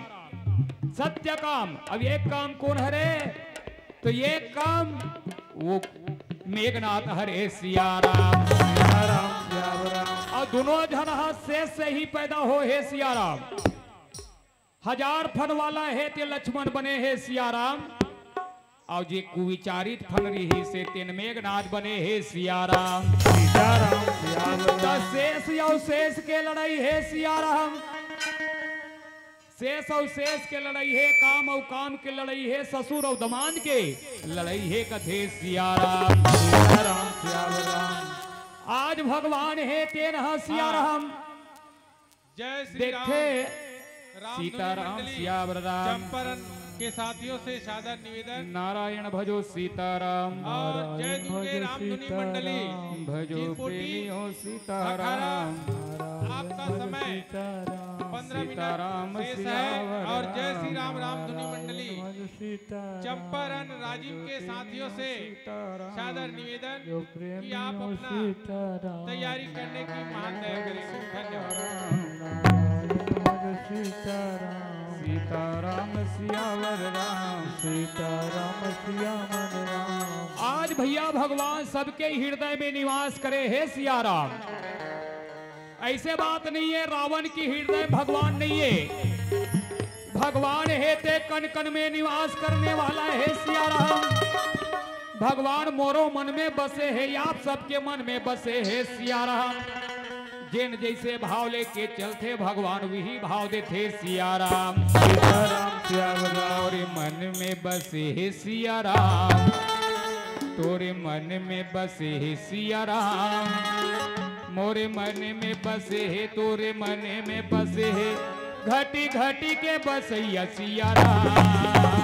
सत्य काम। अब एक काम कोन हरे तो एक काम वो मेघनाथ हरे सिया राम। सीताराम, सिया राम। अउ दोनों झन ह शेष से ही पैदा हो हे सिया राम। हजार फन वाला हे ते लक्ष्मण बने हे सिया राम। अउ जे कुविचारित फन रिहिसे तेन मेघनाथ बने हे सिया राम। सीताराम, सिया राम। त शेष अउ शेष के लड़ाई हे सिया राम। शेष अउ शेष के लड़ाई हे, काम अउ काम के लड़ाई हे, ससुर अउ दमांद के लड़ाई हे कथे सिया राम। सीताराम, सिया राम। आज भगवान हे तेन ह सिया राम। जय श्री राम। देखथे रामधुनी सीताराम मंडली सियावर राम। चंपारण के साथियों से सादर निवेदन। नारायण भजो सीताराम। और जय नारायण दुर्गे भजो रामधुनी मंडली। सीताराम। भजो चिरपोटी प्रेमी हो सीताराम। अखाड़ा आपका समय पंद्रह मिनट शेष है और जय श्री राम राम धुनी मंडली चंपारण राजिम के साथियों से सादर निवेदन कि आप अपना तैयारी करने की महान दया करेंगे। धन्यवाद। सीताराम सियावर राम सीताराम सियावर राम। आज भैया भगवान सबके हृदय में निवास करे हे सियाराम। ऐसे बात नहीं है रावण की हृदय भगवान नहीं है। भगवान हे ते कण कण में निवास करने वाला हे सियाराम। भगवान मोरो मन में बसे हे, आप सबके मन में बसे हे सियाराम। जेन जैसे भाव लेके चलथे भगवान वही भाव देथे सियाराम। सीताराम सियावर राम। तोरे मन में बसे हे सियाराम। तोरे मन में बसे हे सियाराम। मोरे मन में बसे हे तोरे मन में बसे हे। घटी घटी के बसैया सियाराम।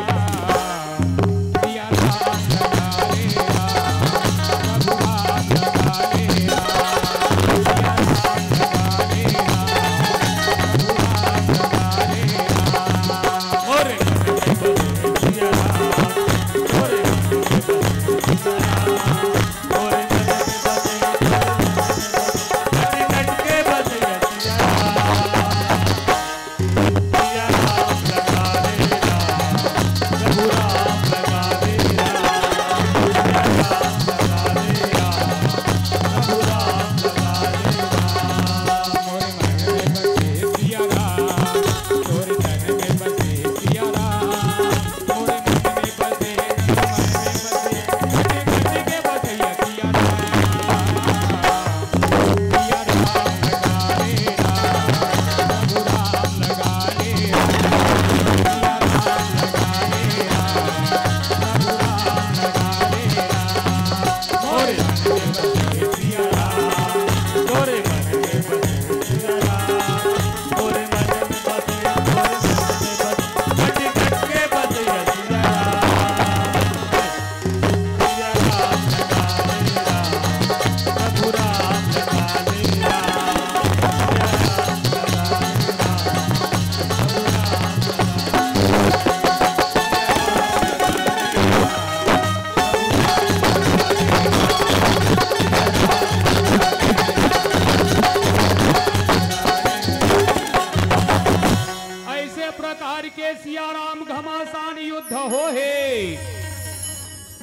ऐसे प्रकार के सियाराम घमासान युद्ध हो हे।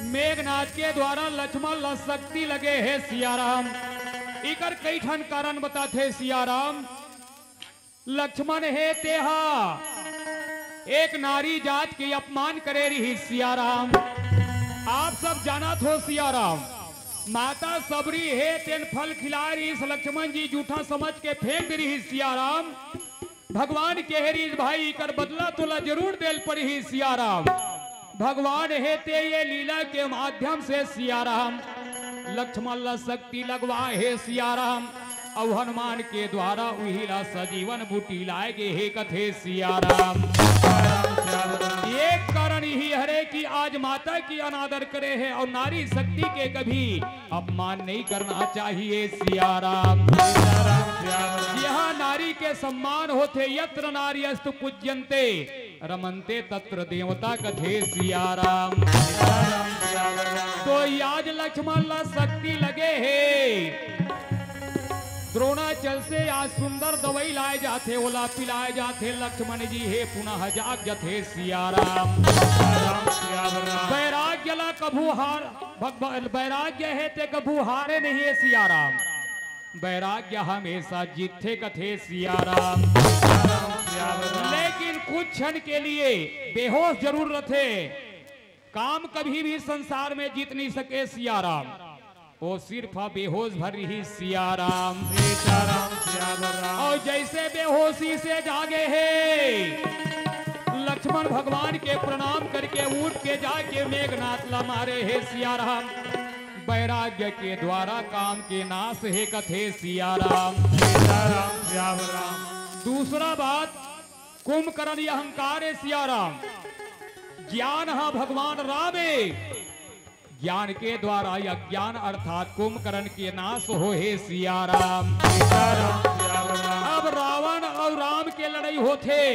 मेघनाथ के द्वारा लक्ष्मण ला शक्ति लगे हे सियाराम। इकर कई ठन कारण बताथे सियाराम। लक्ष्मण हे तेहा एक नारी जात के अपमान करे रही सियाराम। आप सब जानत हो सियाराम, माता सबरी हे तेन फल खिलाए रहीस, लक्ष्मण जी जूठा समझ के फेंक दे रही सियाराम। भगवान कहे रहीस भाई इकर बदला तोला जरूर देल पड़ही सियाराम। भगवान हे ते ये लीला के माध्यम से सियाराम लक्ष्मण ला शक्ति लगवा हे सियाराम। अउ हनुमान के द्वारा उही ला सजीवन बूटी लाए गे हे कथे सियाराम। एक कारण इही हरे कि आज माता की अनादर करे हे अउ नारी शक्ति के कभी अपमान नहीं करना चाहिए सियाराम। यहाँ नारी के सम्मान होथे, यत्र नार्यस्तु पूज्यन्ते रमन्ते तत्र देवता कथे सियाराम। तो आज लक्ष्मण ला शक्ति लगे हे। द्रोणाचल से आज सुंदर दवाई लाए जाथे, ओला पिलाए जाथे। लक्ष्मण जी हे पुनः जाग जथे सियाराम। वैराग्य ला कभू हार, भग-, वैराग्य हे ते कभू हारे नहीं हे सियाराम। वैराग्य हमेशा जीतथे कथे सियाराम। लेकिन कुछ क्षण के लिए बेहोश जरूर रथे। काम कभी भी संसार में जीत नहीं सके सियाराम। वो सिर्फ बेहोश भर रही सियाराम। सीताराम सियावर राम। और जैसे बेहोशी से जागे हे लक्ष्मण भगवान के प्रणाम करके उठ के जाके मेघनाथ ला मारे हे सियाराम। वैराग्य के द्वारा काम के नाश हे कथे सियाराम। सीताराम सियावर राम। दूसरा बात, कुंभकर्ण ये अहंकार हे सियाराम। ज्ञान हा भगवान राम हे, ज्ञान के द्वारा अज्ञान अर्थात कुंभकर्ण के नाश हो हे सियाराम। सीताराम सियावर राम। अब रावण होथे।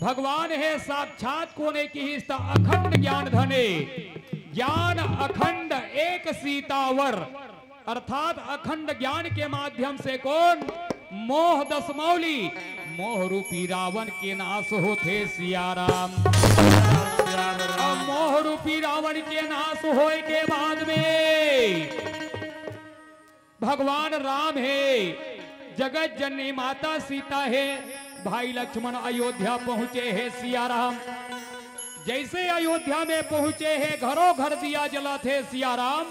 भगवान हे साक्षात कोने किहिस त अखंड ज्ञान धने, ज्ञान अखंड एक सीतावर, अर्थात अखंड ज्ञान के माध्यम से कोन मोह दसमौली, मोह रूपी रावण के नाश होथे सिया राम। अब मोह रूपी रावण के नाश होए के बाद में भगवान राम हे, जगत जननी माता सीता हे, भाई लक्ष्मण अयोध्या पहुंचे हे सिया राम। जैसे अयोध्या में पहुंचे हे, घरों घर दिया जलत हे सिया राम,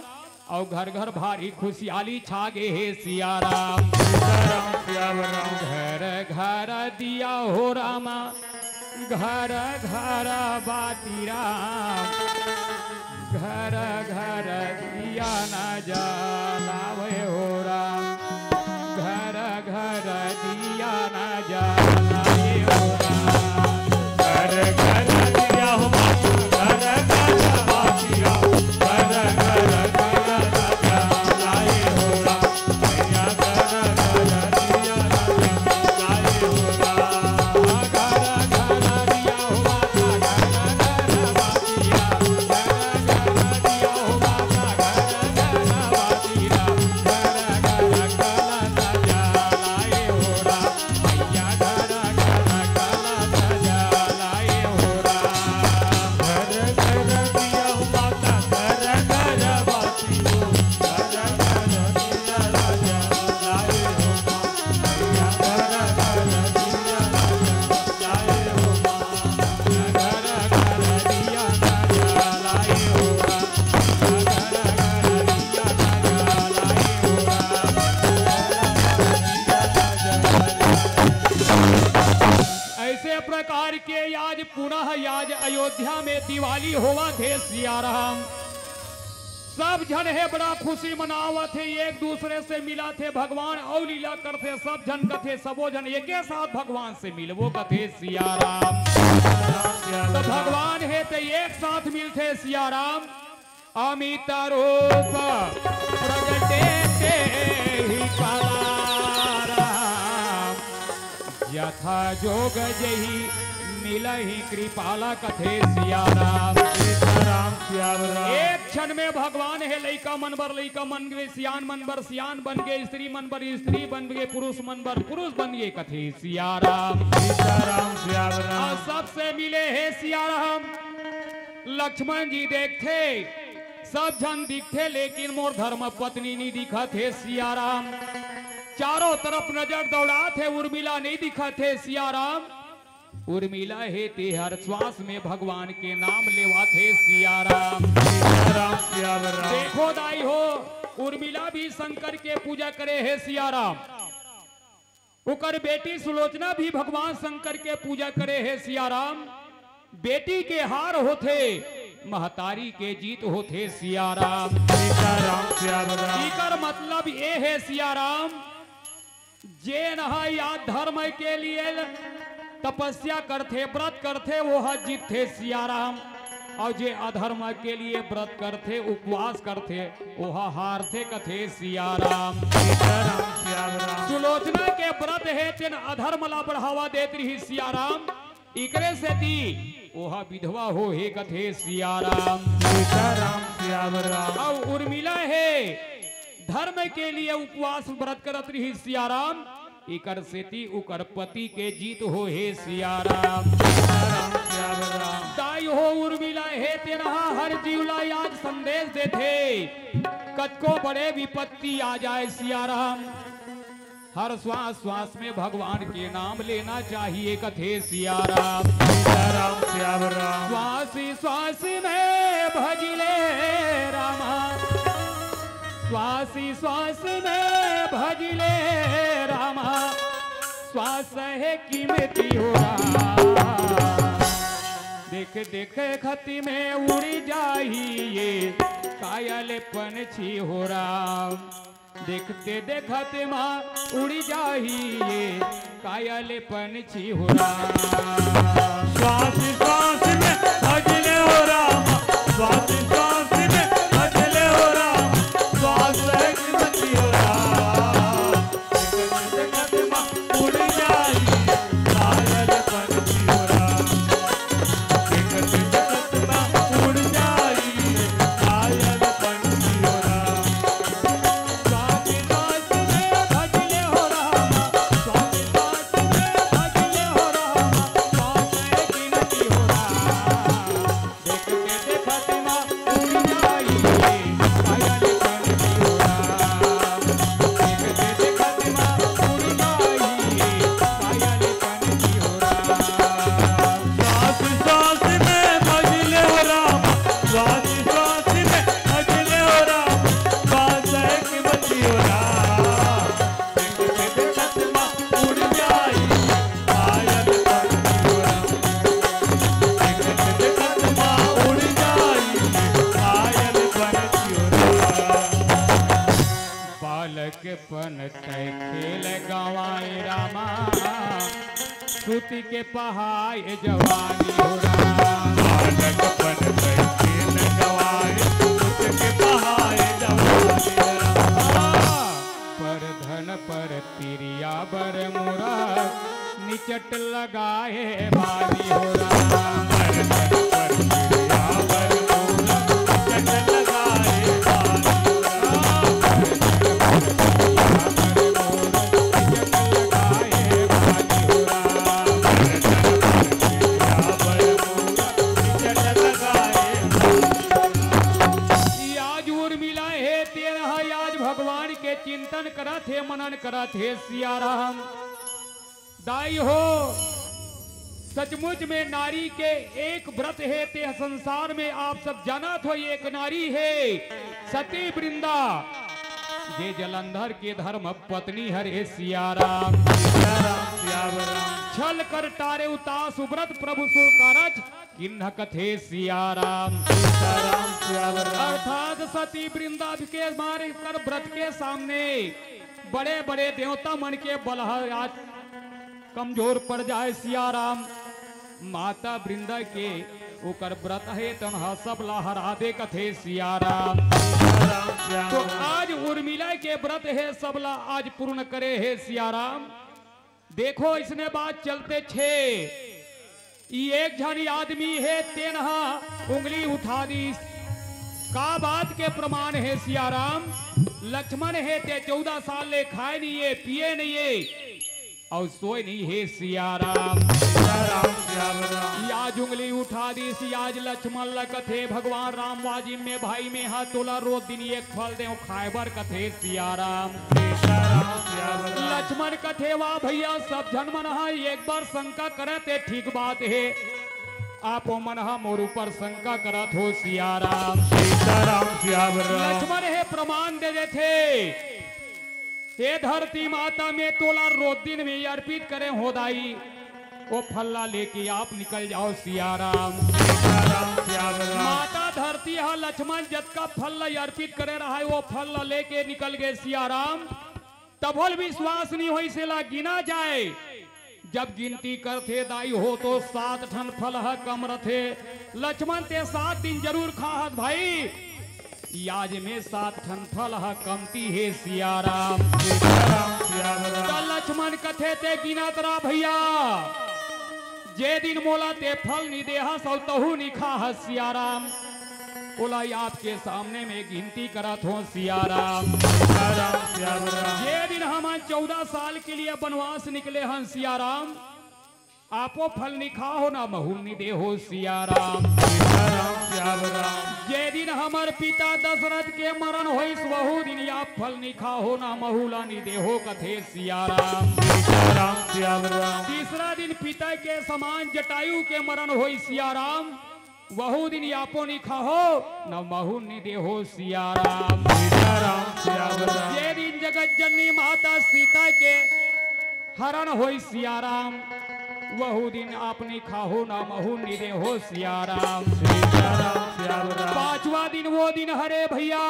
अउ घर घर भारी खुशियाली छा गे हे सिया राम। घर घर दिया हो रामा, घर घर बाती राम, घर घर दिया ना जलावे हो राम, घर घर दिया ना जलावे हो राम। घर घर दिया हो माता, घर घर बाती राम, घर घर दिया ना जलाए हो राम। ऐसे प्रकार के आज पुनः आज अयोध्या में दिवाली होवत हे सिया राम। सब झन हे बड़ा खुशी मनावत हे, एक दूसरे से मिलत हे, भगवान अउ लीला करथे। सब झन कथे, सबो झन एके साथ भगवान से मिलबो कथे सिया राम। तो भगवान हे ते एक साथ मिलथे सिया राम। अमित रूप प्रगटे तेहि काला राम, यथा जोग जेहि मिलहि कृपाला कथे सिया राम। सीताराम सियावर राम। एक क्षण में भगवान हे लइका मन बर लइका मन गे, सियान मन बर सियान बन गे, स्त्री मन बर स्त्री बन गे, पुरुष मन बर पुरुष बन गे कथे सिया राम। सीताराम सियावर राम। अउ सबसे मिले हे सिया राम। लक्ष्मण जी देखथे, सब झन दिखथे, लेकिन मोर धर्म पत्नी नइ दिखत हे सिया राम। चारों तरफ नजर दौड़ात हे, उर्मिला नइ दिखत हे सिया राम। उर्मिला हे ते हर श्वास में भगवान के नाम लेवत हे सिया राम। सीताराम सियावर राम। देखो दाई हो, उर्मिला भी शंकर के पूजा करे हे सिया राम। ओकर बेटी सुलोचना भी भगवान शंकर के पूजा करे हे सिया राम। बेटी के हार होथे, महतारी के जीत होथे सिया राम। सीताराम सियावर राम। इकर मतलब ये हे सिया राम, जेन ह या धर्म के लिए तपस्या करथे, व्रत करथे, वो ह जीतथे सिया राम। अउ जे अधर्म के लिए व्रत करथे, उपवास करथे, ओहा हारथे कथे सिया राम। सीताराम सियावर राम। सुलोचना के व्रत हे, तेन अधर्म ला बढ़ावा देत रिहिस सिया राम। इकरे सेती ओहा विधवा होहे कथे सिया राम। सीताराम सियावर राम। अउ उर्मिला हे धर्म के लिए उपवास व्रत करत रिहिस सिया राम। इकर सेती उकर पति के जीत होहे सिया राम। सीताराम सियावर राम। दाई हो उर्मिला हे तेन ह हर जीव ला आज संदेश देथे, कतको बड़े विपत्ति आ जाए सिया राम, हर श्वास श्वास में भगवान के नाम लेना चाहिए कथे सिया राम। सीताराम सियावर राम। श्वास श्वास में भजिले रामा, श्वास श्वास में भजिले रामा, श्वास हे कीमती हो राम। देख देख खत में उड़ जाही ये कायल पंछी हो राम। देखते देखत मा उड़ जाही ये कायल पंछी हो राम। श्वास श्वास में भजले हो राम, श्वास श्वास में भजले हो राम, श्वास एक मती हो राम। देखते देखत मा उड़ जाही सुत के पहाय जवानी हो राम। बालकपन कैसे न गवाए, सुत के पहाय जवानी हो राम। पर धन पर तिरिया बर मोरा, निचट लगाए बानी हो राम। पर धन पर तिरिया बर मोरा, निचट लगाए बानी हो राम। आज उर्मिला हे तेन ह आज भगवान के चिंतन करत हे, मनन करत हे सियाराम। दाई हो, सचमुच में नारी के एक व्रत हे ते संसार में आप सब जानत हो, एक नारी हे सती वृंदा, जे जलंधर के धर्म पत्नी हरे सियाराम। छल कर टारे उतास उब्रत प्रभु सुर कारज किन्ह कथे सियाराम। अर्थात सती वृंदा के मारे कर व्रत के सामने बड़े बड़े देवता मन के बलहा आज कमजोर पड़ जाए सियाराम। माता वृंदा के ओकर व्रत हे, तन ह सबला हरा दे कथे सियाराम। तो आज उर्मिला के व्रत हे, सबला आज पूर्ण करे हे सियाराम। देखो, इसने बात चलते छे, ई एक झन आदमी हे, तेन ह उंगली उठा दीस। का बात के प्रमाण हे सियाराम? लक्ष्मण हे, ते चौदह साल ले खाए नहीं हे, पिए नहीं हे, अउ सोए नहीं हे सियाराम। सियाराम, सियाराम। ई आज उंगली उठा दीस, ई आज लक्ष्मण ल कथे, भगवान राम वाजिम में भाई में हा तोला रोज दिन एक फल देव खाए बर कथे सियाराम। सियाराम, सियाराम। लक्ष्मण कथे, वाह भैया, सब झन मन हा एक बार शंका करे ते ठीक बात हे, आप ओ मन हा मोर ऊपर शंका करत हो सियाराम। सीताराम सियावर राम। लक्ष्मण हे प्रमाण दे देथे, हे धरती माता, में तोला रोज दिन में अर्पित करे हो दाई, ओ फल ला लेके आप निकल जाओ सियाराम। सीताराम सियावर राम। माता धरती हा लक्ष्मण जतका फल ला अर्पित करे रहा है, वो फल ला लेके निकल गए सियाराम। तभो ल विश्वास नहीं होइस, एला गिना जाए। जब गिनती करथे दाई हो तो सात ठन फल ह कम रथे। लक्ष्मण ते सात दिन जरूर खाहत भाई, आज में सात ठन फल ह कमती हे सियाराम। सीताराम सियावर राम। त लक्ष्मण कथे ते गिनत रहा भैया, जे दिन मोला ते फल नि देहस अउ तहू नि खाहस सियाराम, ओला आपके सामने में गिनती करत हो सियाराम। सीताराम सियावर राम। जे दिन हमन चौदह साल के लिए बनवास निकले हन सियाराम, आपो फल नि खाहो ना महू नि देहो सियाराम। सीताराम सियावर राम। जे दिन हमर पिता दशरथ के मरण होइस, वहू दिन आप फल नि खाहो ना महू ला नि देहो कथे सियाराम। सीताराम सियावर राम। तीसरा दिन पिता के समान जटायु के मरण होइस सियाराम, वहू दिन आपो नि खाहो, न महू नि देहो सियाराम। सीताराम सियावर राम। जे दिन जगत जननी माता सीता के हरण होइस सियाराम, वहू दिन आप नि खाहो, न महू नि देहो सियाराम। सीताराम सियावर राम। पांचवा दिन वो दिन हरे भैया,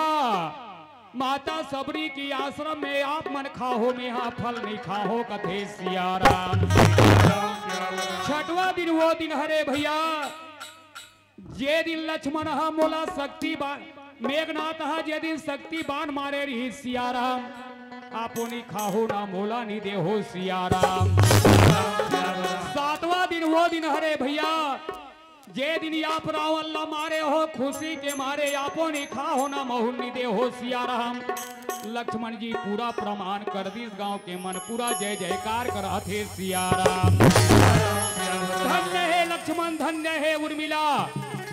माता सबरी के आश्रम में आप मन खाहो, मेहा फल नि खाहो कथे सियाराम। सीताराम सियावर राम। छठवा दिन वो दिन हरे भैया, जे दिन लक्ष्मण ह मोला शक्ति बाण, मेघनाथ ह जे दिन शक्ति बाण मारे रहिस सियाराम, आपो नि खाहो ना मोला नि देहो सियाराम। सातवां दिन वो दिन हरे भैया, जे दिन आप रावण ला मारे हो, खुशी के मारे आपो नि खाहो ना महू नि देहो सियाराम। लक्ष्मण जी पूरा प्रमाण कर दिस, गांव के मन पूरा जय जयकार करत हे सियाराम। धन्य हे लक्ष्मण, धन्य हे उर्मिला,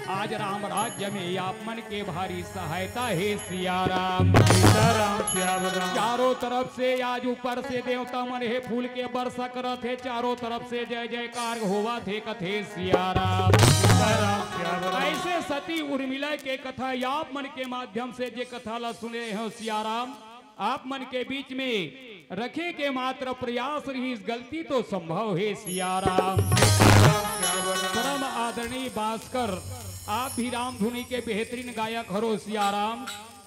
आज राम राज्य में आप मन के भारी सहायता हे सियाराम। सीताराम सियावर राम। चारों तरफ से आज ऊपर से देवता मन हे फूल के वर्षा करत हे, चारों तरफ से जय जयकार होवत हे कथे सियाराम। सीताराम सियावर राम। ऐसे सती उर्मिला के कथा आप मन के माध्यम से जे कथा ला सुने हो सियाराम, आप मन के बीच में रखे के मात्र प्रयास रहिस, गलती तो संभव हे सियाराम। परम आदरणीय भास्कर, आप भी रामधुनी के बेहतरीन गायक हरो सियाराम,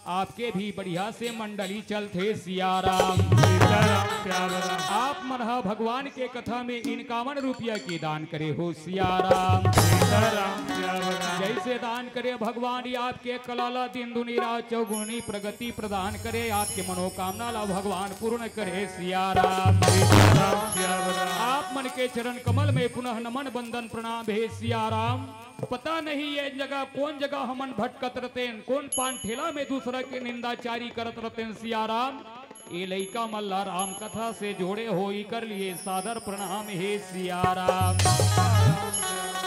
आपके भी बढ़िया से मंडली चलथे सिया राम। सीताराम सियावर राम। आप मन ह भगवान के कथा में इनकावन रुपया के दान करे हो सिया राम। सीताराम सियावर राम। जैसे दान करे भगवान, ये आपके कला ला दिन दुनी रात चौगुनी प्रगति प्रदान करे, आपके मनोकामना ला भगवान पूर्ण करे सिया राम। सीताराम सियावर राम। आप मन के चरण कमल में पुनः नमन बंदन प्रणाम हे सिया राम। पता नहीं ये जगह कौन जगह हमन भटकत रतेन, कौन पान ठेला में दूसरा के निंदाचारी करत रतेन सिया राम। ये लइका मन ला राम कथा से जोड़े हो, इकर लिए सादर प्रणाम हे सिया राम।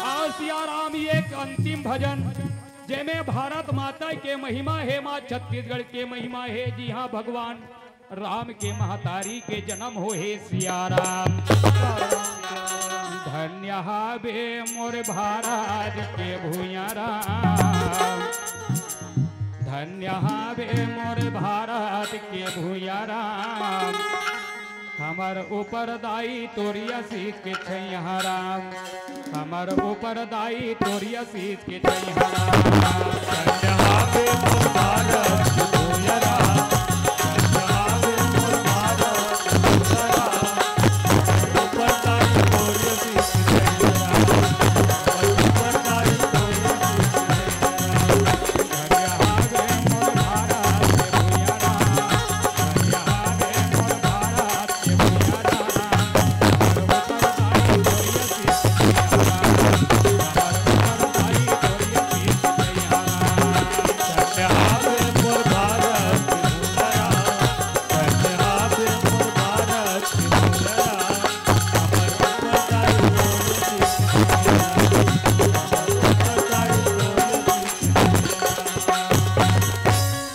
और सिया राम, ये एक अंतिम भजन, जेमे भारत माता के महिमा हे, माँ छत्तीसगढ़ के महिमा हे, जिहाँ भगवान राम के महतारी के जन्म होहे सिया राम। धन्य हावे मोर भारत के भुइयां राम, धन्य हावे मोर भारत के भुइयां राम। हमर ऊपर दाई तोर असीस के छैया राम, हमर ऊपर दाई तोर असीस के छैया राम। धन्य हावे मोर भारत के भुइयां राम, धन्य हावे मोर भारत के भुइयां राम। हमर ऊपर दाई तोर असीस के छैया राम, हमर ऊपर दाई तोर असीस के छैया राम। धन्य हावे मोर भारत के भुइयां राम, धन्य हावे मोर भारत के भुइयां राम।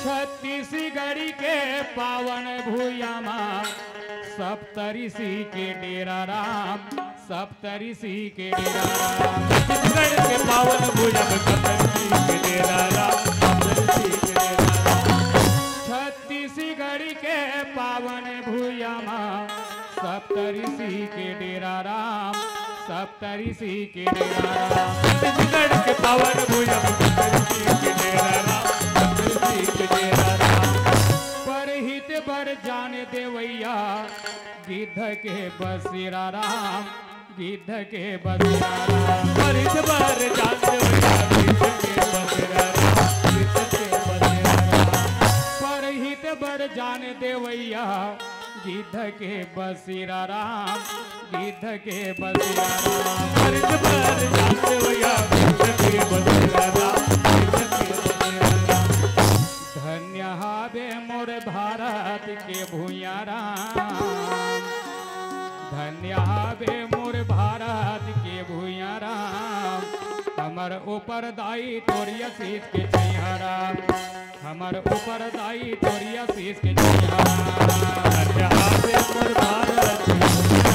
छत्तीसगढ़ के पावन भुइयां मा सप्तऋषि के डेरा राम, सप्तऋषि के डेरा राम। छत्तीसगढ़ के पावन भुइयां मा सप्तऋषि के डेरा राम, सप्तऋषि के डेरा राम। छत्तीसगढ़ के पावन भुइयां मा सप्तऋषि के डेरा राम, सप्तऋषि के डेरा राम। छत्तीसगढ़ के पावन भुइयां मा सप्तऋषि के डेरा राम, सप्तऋषि के डेरा राम। परहित बर जान देवइया गिद्ध के बसेरा राम, गिद्ध के बसेरा राम। परहित बर जान देवइया गिद्ध के बसेरा राम, गिद्ध के बसेरा राम। परहित बर जान देवइया गिद्ध के बसेरा राम, गिद्ध के बसेरा राम। परहित बर जान देवइया गिद्ध के बसेरा राम, गिद्ध के बसेरा राम। धन्य हावे मोर भारत के भुइयां राम, धन्य हावे मोर भारत के भुइयां राम। हमर ऊपर दाई तोर असीस के छैया राम, हमर ऊपर दाई तोर असीस के छैया राम। धन्य हावे मोर भारत के भुइयां